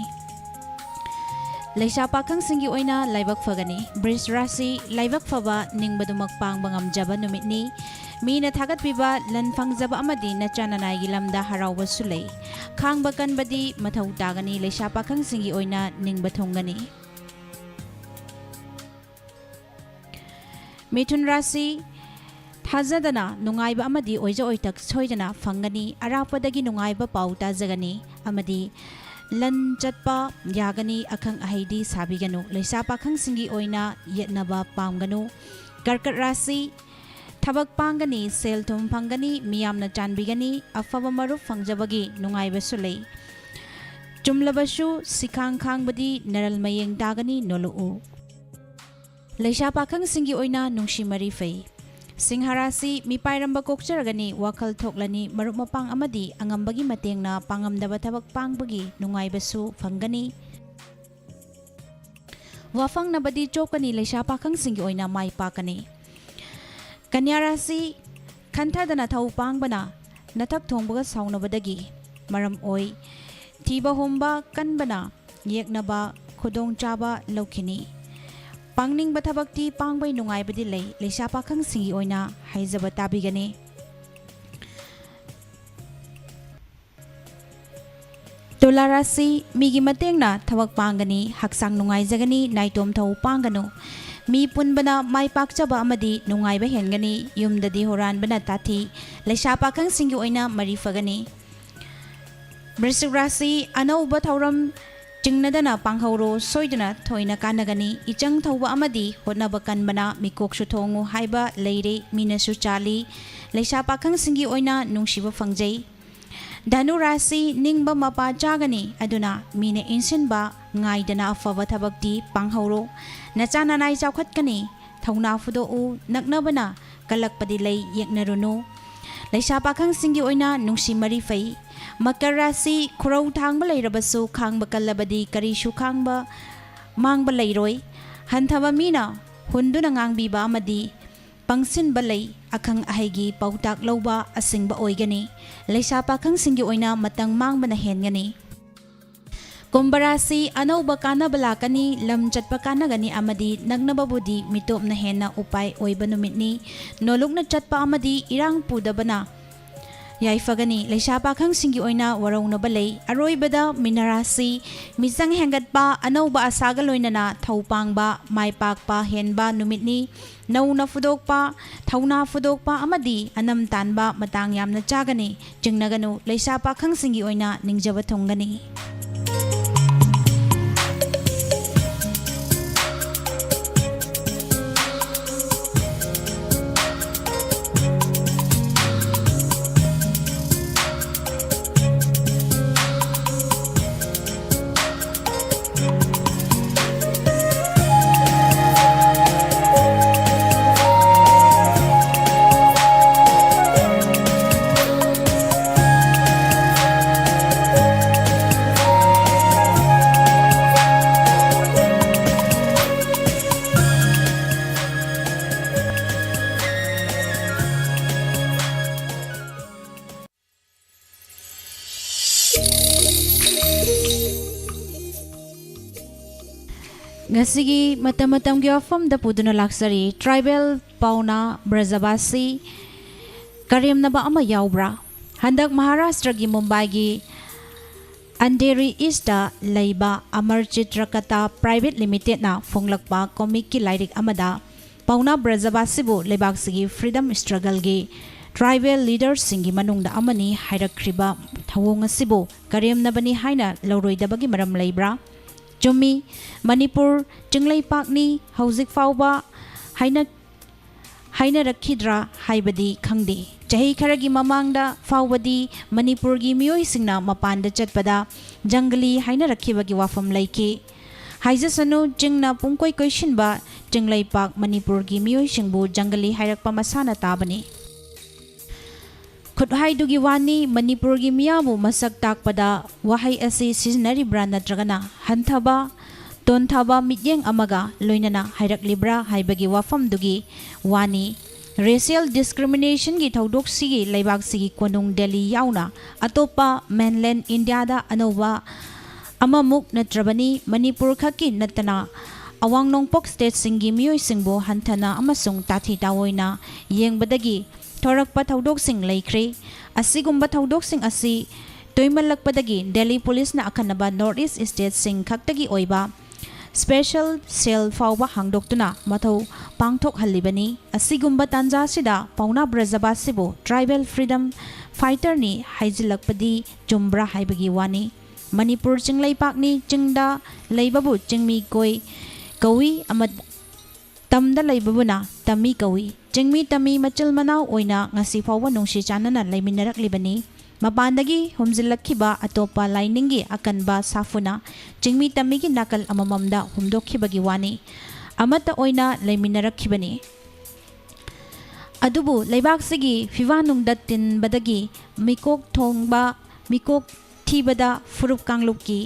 ꯂꯩꯁꯥ ꯄꯥꯈꯪꯁꯤꯡꯒꯤ ꯑꯣꯏꯅ ꯂꯥꯏꯕꯛ ꯐꯒꯅꯤ꯫ ꯕ꯭ꯔꯤꯖ ꯔꯥꯁꯤ: ꯂꯥꯏꯕꯛ ꯐꯕ, ꯅꯤꯡꯕꯗꯨꯃꯛ ꯄꯥꯡꯕ ꯉꯝꯖꯕ ꯅꯨꯃꯤꯠꯅꯤ꯫ ꯃꯤꯅ ꯊꯥꯒꯠꯄꯤꯕ, ꯂꯟ ꯐꯪꯖꯕ ꯑꯃꯗꯤ ꯅꯆꯥ ꯅꯅꯥꯏꯒꯤ ꯂꯝꯗ ꯍꯔꯥꯎꯕꯁꯨ ꯂꯩ꯫ ꯈꯥꯡꯕ ꯀꯟꯕꯗꯤ ꯃꯊꯧ ꯇꯥꯒꯅꯤ꯫ ꯂꯩꯁꯥ ꯄꯥꯈꯪꯁꯤꯡꯒꯤ ꯑꯣꯏꯅ ꯅꯤꯡꯕ ꯊꯨꯡꯒꯅꯤ꯫ ꯃꯤꯊꯨꯟ ꯔꯥꯁꯤ: ꯊꯥꯖꯗꯅ ꯅꯨꯡꯉꯥꯏꯕ ꯑꯃꯗꯤ ꯑꯣꯏꯖ ꯑꯣꯏꯊꯛ ꯁꯣꯏꯗꯅ ꯐꯪꯒꯅꯤ꯫ ꯑꯔꯥꯞꯄꯗꯒꯤ ꯅꯨꯡꯉꯥꯏꯕ ꯄꯥꯎ ꯇꯥꯖꯒꯅꯤ ꯑꯃꯗꯤ ꯂꯟ ꯆꯠꯄ ꯌꯥꯒꯅꯤ꯫ ꯑꯈꯪ ꯑꯍꯩꯗꯤ ꯁꯥꯕꯤꯒꯅꯨ꯫ ꯂꯩꯁꯥ ꯄꯥꯈꯪꯁꯤꯡꯒꯤ ꯑꯣꯏꯅ ꯌꯦꯠꯅꯕ ꯄꯥꯝꯒꯅꯨ꯫ ꯀꯔꯀꯠ ꯔꯥꯁꯤ: ꯊꯕꯛ ꯄꯥꯡꯒꯅꯤ, ꯁꯦꯜ ꯊꯨꯝ ꯐꯪꯒꯅꯤ, ꯃꯤꯌꯥꯝꯅ ꯆꯥꯟꯕꯤꯒꯅꯤ, ꯑꯐꯕ ꯃꯔꯨꯞ ꯐꯪꯖꯕꯒꯤ ꯅꯨꯡꯉꯥꯏꯕꯁꯨ ꯂꯩ꯫ ꯆꯨꯝꯂꯕꯁꯨ ꯁꯤꯈꯥꯡ ꯈꯥꯡꯕꯗꯤ ꯅꯔꯜ ꯃꯌꯦꯡ ꯇꯥꯒꯅꯤ, ꯅꯣꯂꯨꯛꯎ꯫ ꯂꯩꯁꯥ ꯄꯥꯈꯪꯁꯤꯡꯒꯤ ꯑꯣꯏꯅ ꯅꯨꯡꯁꯤ ꯃꯔꯤ ꯐꯩ꯫ ꯁꯤꯡꯍ ꯔꯥꯁꯤ ꯃꯤꯄꯥꯏꯔꯝꯕ ꯀꯣꯛꯆꯔꯒꯅꯤ, ꯋꯥꯈꯜ ꯊꯣꯛꯂꯅꯤ, ꯃꯔꯨꯞ ꯃꯄꯥꯡ ꯑꯃꯗꯤ ꯑꯉꯝꯕꯒꯤ ꯃꯇꯦꯡꯅ ꯄꯥꯡꯉꯝꯗꯕ ꯊꯕꯛ ꯄꯥꯡꯕꯒꯤ ꯅꯨꯡꯉꯥꯏꯕꯁꯨ ꯐꯪꯒꯅꯤ꯫ ꯋꯥꯐꯪꯅꯕꯗꯤ ꯆꯣꯞꯀꯅꯤ, ꯂꯩꯁꯥ ꯄꯥꯈꯪꯁꯤꯡꯒꯤ ꯑꯣꯏꯅ ꯃꯥꯏ ꯄꯥꯛꯀꯅꯤ꯫ ꯀꯟꯌꯥ ꯔꯥꯁꯤ ꯈꯟꯊꯗꯅ ꯊꯧ ꯄꯥꯡꯕꯅ ꯅꯊꯛ ꯊꯣꯡꯕꯒ ꯁꯥꯎꯅꯕꯗꯒꯤ ꯃꯔꯝ ꯑꯣꯏ꯫ ꯊꯤꯕ ꯍꯨꯝꯕ ꯀꯟꯕꯅ ꯌꯦꯛꯅꯕ ꯈꯨꯗꯣꯡꯆꯥꯕ ꯂꯧꯈꯤꯅꯤ꯫ ꯄꯥꯡꯅꯤꯡꯕ ꯊꯕꯛꯇꯤ ꯄꯥꯡꯕꯩ ꯅꯨꯡꯉꯥꯏꯕꯗꯤ ꯂꯩ, ꯂꯩꯁꯥ ꯄꯥꯈꯪꯁꯤꯡꯒꯤ ꯑꯣꯏꯅ ꯍꯥꯏꯖꯕ ꯇꯥꯕꯤꯒꯅꯤ꯫ ꯇꯨꯂꯥ ꯔꯥꯁꯤ ꯃꯤꯒꯤ ꯃꯇꯦꯡꯅ ꯊꯕꯛ ꯄꯥꯡꯒꯅꯤ, ꯍꯛꯆꯥꯡ ꯅꯨꯡꯉꯥꯏꯖꯒꯅꯤ, ꯅꯥꯏꯇꯣꯝ ꯊꯧ ꯄꯥꯡꯒꯅꯨ꯫ ꯃꯤ ꯄꯨꯟꯕꯅ ꯃꯥꯏ ꯄꯥꯛꯆꯕ ꯑꯃꯗꯤ ꯅꯨꯡꯉꯥꯏꯕ ꯍꯦꯟꯒꯅꯤ, ꯌꯨꯝꯗꯗꯤ ꯍꯨꯔꯥꯟꯕꯅ ꯇꯥꯊꯤ, ꯂꯩꯁꯥ ꯄꯥꯈꯪꯁꯤꯡꯒꯤ ꯑꯣꯏꯅ ꯃꯔꯤ ꯐꯒꯅꯤ꯫ ꯕ꯭ꯔꯤꯁꯤꯛ ꯔꯥꯁꯤ ꯑꯅꯧꯕ ꯊꯧꯔꯝ ꯆꯤꯡꯅꯗꯅ ꯄꯥꯡꯍꯧꯔꯣ, ꯁꯣꯏꯗꯅ ꯊꯣꯏꯅ ꯀꯥꯟꯅꯒꯅꯤ꯫ ꯏꯆꯪ ꯊꯧꯕ ꯑꯃꯗꯤ ꯍꯣꯠꯅꯕ ꯀꯟꯕꯅ ꯃꯤꯀꯣꯛꯁꯨ ꯊꯣꯡꯉꯨ ꯍꯥꯏꯕ ꯂꯩꯔꯦ, ꯃꯤꯅꯁꯨ ꯆꯥꯜꯂꯤ꯫ ꯂꯩꯁꯥ ꯄꯥꯈꯪꯁꯤꯡꯒꯤ ꯑꯣꯏꯅ ꯅꯨꯡꯁꯤꯕ ꯐꯪꯖꯩ꯫ ꯙꯅꯨ ꯔꯥꯁꯤ ꯅꯤꯡꯕ ꯃꯄꯥ ꯆꯥꯒꯅꯤ, ꯑꯗꯨꯅ ꯃꯤꯅ ꯏꯟꯁꯤꯟꯕ ꯉꯥꯏꯗꯅ ꯑꯐꯕ ꯊꯕꯛꯇꯤ ꯄꯥꯡꯍꯧꯔꯣ꯫ ꯅꯆꯥ ꯅꯅꯥꯏ ꯆꯥꯎꯈꯠꯀꯅꯤ, ꯊꯧꯅꯥ ꯐꯨꯗꯣꯛꯎ, ꯅꯛꯅꯕꯅ ꯀꯜꯂꯛꯄꯗꯤ ꯂꯩ, ꯌꯦꯛꯅꯔꯨꯅꯨ꯫ ꯂꯩꯁꯥ ꯄꯥꯈꯪꯁꯤꯡꯒꯤ ꯑꯣꯏꯅ ꯅꯨꯡꯁꯤ ꯃꯔꯤ ꯐꯩ꯫ ꯃꯀꯔ ꯔꯥꯁꯤ ꯈꯨꯔꯧ ꯊꯥꯡꯕ ꯂꯩꯔꯕꯁꯨ ꯈꯥꯡꯕ ꯀꯜꯂꯕꯗꯤ ꯀꯔꯤꯁꯨ ꯈꯥꯡꯕ ꯃꯥꯡꯕ ꯂꯩꯔꯣꯏ꯫ ꯍꯟꯊꯕ ꯃꯤꯅ ꯍꯨꯟꯗꯨꯅ ꯉꯥꯡꯕꯤꯕ ꯑꯃꯗꯤ ꯄꯪꯁꯤꯟꯕ ꯂꯩ, ꯑꯈꯪ ꯑꯍꯩꯒꯤ ꯄꯥꯎꯇꯥꯛ ꯂꯧꯕ ꯑꯁꯤꯡꯕ ꯑꯣꯏꯒꯅꯤ꯫ ꯂꯩꯁꯥ ꯄꯥꯈꯪꯁꯤꯡꯒꯤ ꯑꯣꯏꯅ ꯃꯇꯝ ꯃꯥꯡꯕꯅ ꯍꯦꯟꯒꯅꯤ꯫ ꯀꯨꯝꯚ ꯔꯥꯁꯤ ꯑꯅꯧꯕ ꯀꯥꯟꯅꯕ ꯂꯥꯛꯀꯅꯤ, ꯂꯝ ꯆꯠꯄ ꯀꯥꯟꯅꯒꯅꯤ ꯑꯃꯗꯤ ꯅꯛꯅꯕꯕꯨꯗꯤ ꯃꯤꯇꯣꯞꯅ ꯍꯦꯟꯅ ꯎꯄꯥꯏ ꯑꯣꯏꯕ ꯅꯨꯃꯤꯠꯅꯤ꯫ ꯅꯣꯂꯨꯛꯅ ꯆꯠꯄ ꯑꯃꯗꯤ ꯏꯔꯥꯡ ꯄꯨꯗꯕꯅ ꯌꯥꯏꯐꯒꯅꯤ꯫ ꯂꯩꯁꯥ ꯄꯥꯈꯪꯁꯤꯡꯒꯤ ꯑꯣꯏꯅ ꯋꯥꯔꯧꯅꯕ ꯂꯩ꯫ ꯑꯔꯣꯏꯕꯗ ꯃꯤꯅ ꯔꯥꯁꯤ ꯃꯤꯆꯪ ꯍꯦꯟꯒꯠꯄ, ꯑꯅꯧꯕ ꯑꯁꯥꯒ ꯂꯣꯏꯅꯅ ꯊꯧ ꯄꯥꯡꯕ, ꯃꯥꯏ ꯄꯥꯛꯄ ꯍꯦꯟꯕ ꯅꯨꯃꯤꯠꯅꯤ꯫ ꯅꯧꯅ ꯐꯨꯗꯣꯛꯄ, ꯊꯧꯅꯥ ꯐꯨꯗꯣꯛꯄ ꯑꯃꯗꯤ ꯑꯅꯝ ꯇꯥꯟꯕ ꯃꯇꯥꯡ ꯌꯥꯝꯅ ꯆꯥꯒꯅꯤ꯫ ꯆꯤꯡꯅꯒꯅꯨ, ꯂꯩꯁꯥ ꯄꯥꯈꯪꯁꯤꯡꯒꯤ ꯑꯣꯏꯅ ꯅꯤꯡꯖꯕ ꯊꯨꯡꯒꯅꯤ꯫ ꯉꯁꯤꯒꯤ ꯃꯇꯝ ꯃꯇꯝꯒꯤ ꯋꯥꯐꯝꯗ ꯄꯨꯗꯨꯅ ꯂꯥꯛꯆꯔꯤ꯫ Tribal ꯄꯥꯎꯅꯥ ꯕ꯭ꯔꯖꯕꯥꯁꯤ ꯀꯔꯦꯝꯅꯕ ꯑꯃ ꯌꯥꯎꯕ꯭ꯔꯥ? ꯍꯟꯗꯛ ꯃꯍꯥꯔꯥꯁꯇ꯭ꯔꯒꯤ ꯃꯨꯝꯕꯥꯏꯒꯤ ꯑꯟꯙꯦꯔꯤ ꯏꯁꯇ ꯂꯩꯕ ꯑꯃꯔ ꯆꯤꯇ꯭ꯔꯀꯇꯥ ꯄ꯭ꯔꯥꯏꯚꯦꯠ ꯂꯤꯃꯤꯇꯦꯠꯅ ꯐꯣꯡꯂꯛꯄ ꯀꯣꯃꯤꯛꯀꯤ ꯂꯥꯏꯔꯤꯛ ꯑꯃꯗ ꯄꯥꯎꯅꯥ ꯕ꯭ꯔꯖꯕꯥꯁꯤꯕꯨ ꯂꯩꯕꯥꯛꯁꯤꯒꯤ ꯐ꯭ꯔꯤꯗꯝ ꯁ꯭ꯇ꯭ꯔꯒꯜꯒꯤ ꯇ꯭ꯔꯥꯏꯕꯦꯜ ꯂꯤꯗꯔꯁꯤꯡꯒꯤ ꯃꯅꯨꯡꯗ ꯑꯃꯅꯤ ꯍꯥꯏꯔꯛꯈ꯭ꯔꯤꯕ ꯊꯧꯑꯣꯡ ꯑꯁꯤꯕꯨ ꯀꯔꯦꯝꯅꯕꯅꯤ ꯍꯥꯏꯅ ꯂꯧꯔꯣꯏꯗꯕꯒꯤ ꯃꯔꯝ ꯂꯩꯕ꯭ꯔꯥ? ꯆꯨꯝꯃꯤ, ꯃꯅꯤꯄꯨꯔ ꯆꯤꯡꯂꯩꯄꯥꯛꯅꯤ, ꯍꯧꯖꯤꯛ ꯐꯥꯎꯕ ꯍꯥꯏꯅ ꯍꯥꯏꯅꯔꯛꯈꯤꯗ꯭ꯔꯥ ꯍꯥꯏꯕꯗꯤ ꯈꯪꯗꯦ꯫ ꯆꯍꯤ ꯈꯔꯒꯤ ꯃꯃꯥꯡꯗ ꯐꯥꯎꯕꯗꯤ ꯃꯅꯤꯄꯨꯔꯒꯤ ꯃꯤꯑꯣꯏꯁꯤꯡꯅ ꯃꯄꯥꯟꯗ ꯆꯠꯄꯗ ꯖꯪꯒꯂꯤ ꯍꯥꯏꯅꯔꯛꯈꯤꯕꯒꯤ ꯋꯥꯐꯝ ꯂꯩꯈꯤ꯫ ꯍꯥꯏꯖꯁꯅꯨ, ꯆꯤꯡꯅ ꯄꯨꯡꯀꯣꯏ ꯀꯣꯏꯁꯤꯟꯕ ꯆꯤꯡꯂꯩꯄꯥꯛ ꯃꯅꯤꯄꯨꯔꯒꯤ ꯃꯤꯑꯣꯏꯁꯤꯡꯕꯨ ꯖꯪꯒꯂꯤ ꯍꯥꯏꯔꯛꯄ ꯃꯁꯥꯅ ꯇꯥꯕꯅꯤ꯫ ꯈꯨꯠꯍꯥꯏꯗꯨꯒꯤ ꯋꯥꯅꯤ, ꯃꯅꯤꯄꯨꯔꯒꯤ ꯃꯤꯌꯥꯝꯕꯨ ꯃꯁꯛ ꯇꯥꯛꯄꯗ ꯋꯥꯍꯩ ꯑꯁꯤ ꯁꯤꯖꯤꯟꯅꯔꯤꯕ꯭ꯔꯥ ꯅꯠꯇ꯭ꯔꯒꯅ ꯍꯟꯊꯕ, ꯇꯣꯟꯊꯕ ꯃꯤꯠꯌꯦꯡ ꯑꯃꯒ ꯂꯣꯏꯅꯅ ꯍꯥꯏꯔꯛꯂꯤꯕ꯭ꯔꯥ ꯍꯥꯏꯕꯒꯤ ꯋꯥꯐꯝꯗꯨꯒꯤ ꯋꯥꯅꯤ꯫ Racial discriminationꯒꯤ ꯊꯧꯗꯣꯛꯁꯤꯒꯤ ꯂꯩꯕꯥꯛꯁꯤꯒꯤ ꯀꯣꯅꯨꯡ ꯗꯦꯜꯂꯤ ꯌꯥꯎꯅ ꯑꯇꯣꯞꯄ mainland ꯏꯟꯗꯤꯌꯥꯗ ꯑꯅꯧꯕ ꯑꯃꯃꯨꯛ ꯅꯠꯇ꯭ꯔꯕꯅꯤ꯫ ꯃꯅꯤꯄꯨꯔ ꯈꯛꯀꯤ ꯅꯠꯇꯅ ꯑꯋꯥꯡ ꯅꯣꯡꯄꯣꯛ ꯁ꯭ꯇꯦꯠꯁꯤꯡꯒꯤ ꯃꯤꯑꯣꯏꯁꯤꯡꯕꯨ ꯍꯟꯊꯅ ꯑꯃꯁꯨꯡ ꯇꯥꯊꯤ ꯇꯥꯑꯣꯏꯅ ꯌꯦꯡꯕꯗꯒꯤ ꯊꯣꯔꯛꯄ ꯊꯧꯗꯣꯛꯁꯤꯡ ꯂꯩꯈ꯭ꯔꯦ꯫ ꯑꯁꯤꯒꯨꯝꯕ ꯊꯧꯗꯣꯛꯁꯤꯡ ꯑꯁꯤ ꯇꯣꯏꯃꯜꯂꯛꯄꯗꯒꯤ ꯗꯦꯜꯂꯤ ꯄꯨꯂꯤꯁꯅ ꯑꯈꯟꯅꯕ North East ꯁ꯭ꯇꯦꯠꯁꯤꯡ ꯈꯛꯇꯒꯤ ꯑꯣꯏꯕ special cell ꯐꯥꯎꯕ ꯍꯥꯡꯗꯣꯛꯇꯨꯅ ꯃꯊꯧ ꯄꯥꯡꯊꯣꯛꯍꯜꯂꯤꯕꯅꯤ꯫ ꯑꯁꯤꯒꯨꯝꯕ ꯇꯥꯟꯖꯥꯁꯤꯗ ꯄꯥꯎꯅꯥ ꯕ꯭ꯔꯖꯕꯥꯁꯤꯕꯨ tribal freedom fighterꯅꯤ ꯍꯥꯏꯖꯤꯜꯂꯛꯄꯗꯤ ꯆꯨꯝꯕ꯭ꯔꯥ ꯍꯥꯏꯕꯒꯤ ꯋꯥꯅꯤ꯫ ꯃꯅꯤꯄꯨꯔ ꯆꯤꯡꯂꯩꯄꯥꯛꯅꯤ, ꯆꯤꯡꯗ ꯂꯩꯕꯕꯨ ꯆꯤꯡꯃꯤ ꯀꯣꯏ ꯀꯧꯏ ꯑꯃ ꯇꯝꯗ ꯂꯩꯕꯕꯨꯅ ꯇꯝꯃꯤ ꯀꯧꯏ꯫ ꯆꯤꯡꯃꯤ ꯇꯝꯃꯤ ꯃꯆꯤꯜ ꯃꯅꯥꯎ ꯑꯣꯏꯅ ꯉꯁꯤ ꯐꯥꯎꯕ ꯅꯨꯡꯁꯤ ꯆꯥꯟꯅꯅ ꯂꯩꯃꯤꯟꯅꯔꯛꯂꯤꯕꯅꯤ꯫ ꯃꯄꯥꯟꯗꯒꯤ ꯍꯨꯝꯖꯤꯜꯂꯛꯈꯤꯕ ꯑꯇꯣꯞꯄ ꯂꯥꯏꯅꯤꯡꯒꯤ ꯑꯀꯟꯕ ꯁꯥꯐꯨꯅ ꯆꯤꯡꯃꯤ ꯇꯝꯃꯤꯒꯤ ꯅꯥꯀꯜ ꯑꯃꯃꯝꯗ ꯍꯨꯝꯗꯣꯛꯈꯤꯕꯒꯤ ꯋꯥꯅꯤ꯫ ꯑꯃꯠꯇ ꯑꯣꯏꯅ ꯂꯩꯃꯤꯟꯅꯔꯛꯈꯤꯕꯅꯤ꯫ ꯑꯗꯨꯕꯨ ꯂꯩꯕꯥꯛꯁꯤꯒꯤ ꯐꯤꯕꯥ ꯅꯨꯡꯗ ꯇꯤꯟꯕꯗꯒꯤ ꯃꯤꯀꯣꯛ ꯊꯣꯡꯕ, ꯃꯤꯀꯣꯛ ꯊꯤꯕꯗ ꯐꯨꯔꯨꯞ ꯀꯥꯡꯂꯨꯞꯀꯤ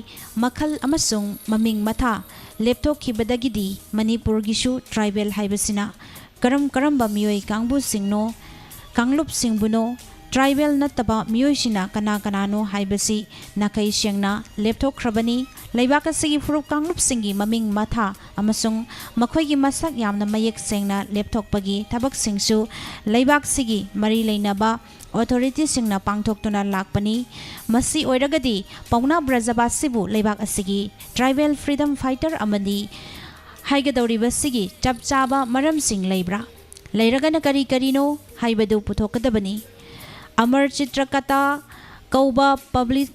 ꯃꯈꯜ ꯑꯃꯁꯨꯡ ꯃꯃꯤꯡ ꯃꯊꯥ ꯂꯦꯞꯊꯣꯛꯈꯤꯕꯗꯒꯤꯗꯤ ꯃꯅꯤꯄꯨꯔꯒꯤꯁꯨ tribal ꯍꯥꯏꯕꯁꯤꯅ ꯀꯔꯝ ꯀꯔꯝꯕ ꯃꯤꯑꯣꯏ ꯀꯥꯡꯕꯨꯁꯤꯡꯅꯣ, ꯀꯥꯡꯂꯨꯞꯁꯤꯡꯕꯨꯅꯣ, ꯇ꯭ꯔꯥꯏꯕꯦꯜ ꯅꯠꯇꯕ ꯃꯤꯑꯣꯏꯁꯤꯡꯅ ꯀꯅꯥ ꯀꯅꯥꯅꯣ ꯍꯥꯏꯕꯁꯤ ꯅꯥꯈꯩ ꯁꯦꯡꯅ ꯂꯦꯞꯊꯣꯛꯈ꯭ꯔꯕꯅꯤ꯫ ꯂꯩꯕꯥꯛ ꯑꯁꯤꯒꯤ ꯐꯨꯔꯨꯞ ꯀꯥꯡꯂꯨꯞꯁꯤꯡꯒꯤ ꯃꯃꯤꯡ ꯃꯊꯥ ꯑꯃꯁꯨꯡ ꯃꯈꯣꯏꯒꯤ ꯃꯁꯛ ꯌꯥꯝꯅ ꯃꯌꯦꯛ ꯁꯦꯡꯅ ꯂꯦꯞꯊꯣꯛꯄꯒꯤ ꯊꯕꯛꯁꯤꯡꯁꯨ ꯂꯩꯕꯥꯛꯁꯤꯒꯤ ꯃꯔꯤ ꯂꯩꯅꯕ ꯑꯣꯊꯣꯔꯤꯇꯤꯁꯤꯡꯅ ꯄꯥꯡꯊꯣꯛꯇꯨꯅ ꯂꯥꯛꯄꯅꯤ꯫ ꯃꯁꯤ ꯑꯣꯏꯔꯒꯗꯤ ꯄꯥꯎꯅꯥ ꯕ꯭ꯔꯖꯕꯥꯁꯤꯕꯨ ꯂꯩꯕꯥꯛ ꯑꯁꯤꯒꯤ ꯇ꯭ꯔꯥꯏꯕꯦꯜ ꯐ꯭ꯔꯤꯗꯝ ꯐꯥꯏꯇꯔ ꯑꯃꯗꯤ ꯍꯥꯏꯒꯗꯧꯔꯤꯕꯁꯤꯒꯤ ꯆꯞ ꯆꯥꯕ ꯃꯔꯝꯁꯤꯡ ꯂꯩꯕ꯭ꯔꯥ? ꯂꯩꯔꯒꯅ ꯀꯔꯤ ꯀꯔꯤꯅꯣ ꯍꯥꯏꯕꯗꯨ ꯄꯨꯊꯣꯛꯀꯗꯕꯅꯤ꯫ ꯑꯃꯔ ꯆꯤꯇ꯭ꯔꯀꯇꯥ ꯀꯧꯕ ꯄꯕ꯭ꯂꯤꯛ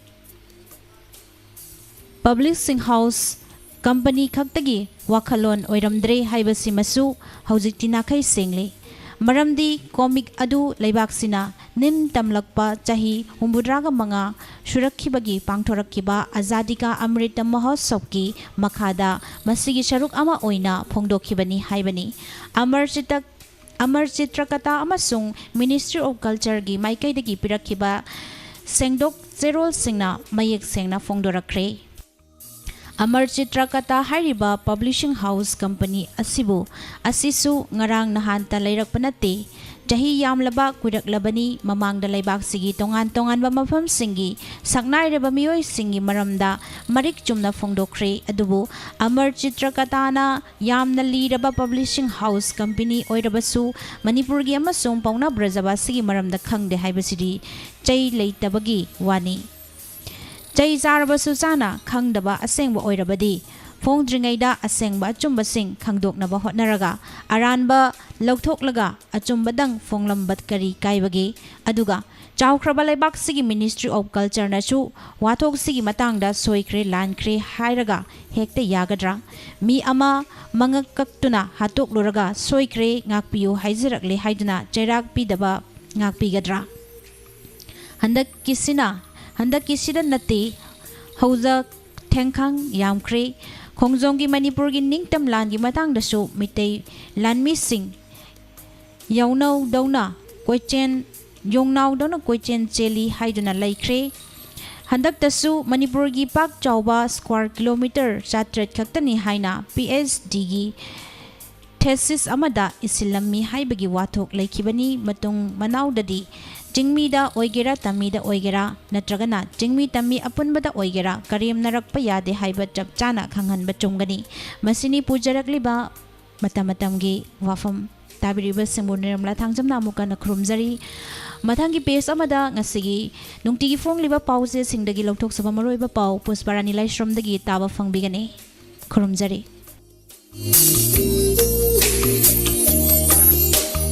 ꯄꯕ꯭ꯂꯤꯁꯤꯡ ꯍꯥꯎꯁ ꯀꯝꯄꯅꯤ ꯈꯛꯇꯒꯤ ꯋꯥꯈꯜꯂꯣꯟ ꯑꯣꯏꯔꯝꯗ꯭ꯔꯦ ꯍꯥꯏꯕꯁꯤꯃꯁꯨ ꯍꯧꯖꯤꯛꯇꯤ ꯅꯥꯈꯩ ꯁꯦꯡꯂꯦ꯫ ꯃꯔꯝꯗꯤ ꯀꯣꯃꯤꯛ ꯑꯗꯨ ꯂꯩꯕꯥꯛꯁꯤꯅ ꯅꯤꯡ ꯇꯝꯂꯛꯄ ꯆꯍꯤ ꯍꯨꯝꯐꯨꯇꯔꯥꯒ ꯃꯉꯥ ꯁꯨꯔꯛꯈꯤꯕꯒꯤ ꯄꯥꯡꯊꯣꯔꯛꯈꯤꯕ ꯑꯖꯥꯗꯤ ꯀꯥ ꯑꯃ꯭ꯔꯤꯇ ꯃꯍꯣꯠꯁꯕꯀꯤ ꯃꯈꯥꯗ ꯃꯁꯤꯒꯤ ꯁꯔꯨꯛ ꯑꯃ ꯑꯣꯏꯅ ꯐꯣꯡꯗꯣꯛꯈꯤꯕꯅꯤ ꯍꯥꯏꯕꯅꯤ꯫ ꯑꯃꯔ ꯆꯤꯇꯛ ꯑꯃꯔ ꯆꯤꯇ꯭ꯔꯀꯇꯥ ꯑꯃꯁꯨꯡ ꯃꯤꯅꯤꯁꯇ꯭ꯔꯤ ꯑꯣꯐ ꯀꯜꯆꯔꯒꯤ ꯃꯥꯏꯀꯩꯗꯒꯤ ꯄꯤꯔꯛꯈꯤꯕ ꯁꯦꯡꯗꯣꯛ ꯆꯦꯔꯣꯜꯁꯤꯡꯅ ꯃꯌꯦꯛ ꯁꯦꯡꯅ ꯐꯣꯡꯗꯣꯔꯛꯈ꯭ꯔꯦ꯫ ꯑꯃꯔ ꯆꯤꯇ꯭ꯔꯀꯇꯥ ꯍꯥꯏꯔꯤꯕ ꯄꯕ꯭ꯂꯤꯁꯤꯡ ꯍꯥꯎꯁ ꯀꯝꯄꯅꯤ ꯑꯁꯤꯕꯨ, ꯑꯁꯤꯁꯨ ꯉꯔꯥꯡ ꯅꯍꯥꯟꯇ ꯂꯩꯔꯛꯄ ꯅꯠꯇꯦ꯫ ꯆꯍꯤ ꯌꯥꯝꯂꯕ ꯀꯨꯏꯔꯛꯂꯕꯅꯤ꯫ ꯃꯃꯥꯡꯗ ꯂꯩꯕꯥꯛꯁꯤꯒꯤ ꯇꯣꯉꯥꯟ ꯇꯣꯉꯥꯟꯕ ꯃꯐꯝꯁꯤꯡꯒꯤ ꯁꯛꯅꯥꯏꯔꯕ ꯃꯤꯑꯣꯏꯁꯤꯡꯒꯤ ꯃꯔꯝꯗ ꯃꯔꯤꯛ ꯆꯨꯝꯅ ꯐꯣꯡꯗꯣꯛꯈ꯭ꯔꯦ꯫ ꯑꯗꯨꯕꯨ ꯑꯃꯔ ꯆꯤꯇ꯭ꯔꯀꯇꯥꯅ ꯌꯥꯝꯅ ꯂꯤꯔꯕ ꯄꯕ꯭ꯂꯤꯁꯤꯡ ꯍꯥꯎꯁ ꯀꯝꯄꯅꯤ ꯑꯣꯏꯔꯕꯁꯨ ꯃꯅꯤꯄꯨꯔꯒꯤ ꯑꯃꯁꯨꯡ ꯄꯥꯎꯅꯥ ꯕ꯭ꯔꯖꯕꯥꯁꯤꯒꯤ ꯃꯔꯝꯗ ꯈꯪꯗꯦ ꯍꯥꯏꯕꯁꯤꯗꯤ ꯆꯩ ꯂꯩꯇꯕꯒꯤ ꯋꯥꯅꯤ꯫ ꯆꯩ ꯆꯥꯔꯕꯁꯨ ꯆꯥꯅ ꯈꯪꯗꯕ ꯑꯁꯦꯡꯕ ꯑꯣꯏꯔꯕꯗꯤ ꯐꯣꯡꯗ꯭ꯔꯤꯉꯩꯗ ꯑꯁꯦꯡꯕ ꯑꯆꯨꯝꯕꯁꯤꯡ ꯈꯪꯗꯣꯛꯅꯕ ꯍꯣꯠꯅꯔꯒ ꯑꯔꯥꯟꯕ ꯂꯧꯊꯣꯛꯂꯒ ꯑꯆꯨꯝꯕꯗꯪ ꯐꯣꯡꯂꯝꯕ ꯀꯔꯤ ꯀꯥꯏꯕꯒꯦ? ꯑꯗꯨꯒ ꯆꯥꯎꯈ꯭ꯔꯕ ꯂꯩꯕꯥꯛꯁꯤꯒꯤ ꯃꯤꯅꯤꯁꯇ꯭ꯔꯤ ꯑꯣꯐ ꯀꯜꯆꯔꯅꯁꯨ ꯋꯥꯊꯣꯛꯁꯤꯒꯤ ꯃꯇꯥꯡꯗ ꯁꯣꯏꯈ꯭ꯔꯦ, ꯂꯥꯟꯈ꯭ꯔꯦ ꯍꯥꯏꯔꯒ ꯍꯦꯛꯇ ꯌꯥꯒꯗ꯭ꯔꯥ? ꯃꯤ ꯑꯃ ꯃꯉꯛ ꯀꯛꯇꯨꯅ ꯍꯥꯠꯇꯣꯛꯂꯨꯔꯒ ꯁꯣꯏꯈ꯭ꯔꯦ, ꯉꯥꯛꯄꯤꯌꯨ ꯍꯥꯏꯖꯔꯛꯂꯦ ꯍꯥꯏꯗꯨꯅ ꯆꯩꯔꯥꯛ ꯄꯤꯗꯕ ꯉꯥꯛꯄꯤꯒꯗ꯭ꯔꯥ? ꯍꯟꯗꯛꯀꯤꯁꯤꯅ, ꯍꯟꯗꯛꯀꯤꯁꯤꯗ ꯅꯠꯇꯦ, ꯍꯧꯖ ꯊꯦꯡꯈꯥꯡ ꯌꯥꯝꯈ꯭ꯔꯦ꯫ ꯈꯣꯡꯖꯣꯝꯒꯤ ꯃꯅꯤꯄꯨꯔꯒꯤ ꯅꯤꯡꯇꯝ ꯂꯥꯟꯒꯤ ꯃꯇꯥꯡꯗꯁꯨ ꯃꯤꯇꯩ ꯂꯥꯟꯃꯤꯁꯤꯡ ꯌꯧꯅꯧꯗꯧꯅ ꯀꯣꯏꯆꯦꯟ, ꯌꯣꯡꯅꯥꯎꯗꯧꯅ ꯀꯣꯏꯆꯦꯟ ꯆꯦꯜꯂꯤ ꯍꯥꯏꯗꯨꯅ ꯂꯩꯈ꯭ꯔꯦ꯫ ꯍꯟꯗꯛꯇꯁꯨ ꯃꯅꯤꯄꯨꯔꯒꯤ ꯄꯥꯛ ꯆꯥꯎꯕ ꯁ꯭ꯀ꯭ꯋꯥꯔ ꯀꯤꯂꯣꯃꯤꯇꯔ ꯆꯥꯇ꯭ꯔꯦꯠ ꯈꯛꯇꯅꯤ ꯍꯥꯏꯅ ꯄꯤ ꯑꯩꯆ ꯗꯤꯒꯤ ꯊꯦꯁꯤꯁ ꯑꯃꯗ ꯏꯁꯤꯜꯂꯝꯃꯤ ꯍꯥꯏꯕꯒꯤ ꯋꯥꯊꯣꯛ ꯂꯩꯈꯤꯕꯅꯤ꯫ ꯃꯇꯨꯡ ꯃꯅꯥꯎꯗꯗꯤ ꯆꯤꯡꯃꯤꯗ ꯑꯣꯏꯒꯦꯔꯥ, ꯇꯝꯃꯤꯗ ꯑꯣꯏꯒꯦꯔꯥ, ꯅꯠꯇ꯭ꯔꯒꯅ ꯆꯤꯡꯃꯤ ꯇꯝꯃꯤ ꯑꯄꯨꯟꯕꯗ ꯑꯣꯏꯒꯦꯔꯥ, ꯀꯔꯦꯝꯅꯔꯛꯄ ꯌꯥꯗꯦ ꯍꯥꯏꯕ ꯆꯞ ꯆꯥꯅ ꯈꯪꯍꯟꯕ ꯆꯨꯝꯒꯅꯤ꯫ ꯃꯁꯤꯅꯤ ꯄꯨꯖꯔꯛꯂꯤꯕ ꯃꯇꯝ ꯃꯇꯝꯒꯤ ꯋꯥꯐꯝ꯫ ꯇꯥꯕꯤꯔꯤꯕꯁꯤꯡꯕꯨ ꯅꯤꯔꯃꯂꯥ ꯊꯥꯡꯖꯝꯅ ꯑꯃꯨꯛ ꯍꯟꯅ ꯈꯨꯔꯨꯝꯖꯔꯤ꯫ ꯃꯊꯪꯒꯤ ꯄꯦꯖ ꯑꯃꯗ ꯉꯁꯤꯒꯤ ꯅꯨꯡꯇꯤꯒꯤ ꯐꯣꯡꯂꯤꯕ ꯄꯥꯎꯆꯦꯁꯤꯡꯗꯒꯤ ꯂꯧꯊꯣꯛꯆꯕ ꯃꯔꯨꯑꯣꯏꯕ ꯄꯥꯎ ꯄꯨꯁꯄꯥꯔꯥꯅꯤ ꯂꯥꯏꯁ꯭ꯔꯝꯗꯒꯤ ꯇꯥꯕ ꯐꯪꯕꯤꯒꯅꯤ꯫ ꯈꯨꯔꯨꯝꯖꯔꯤ꯫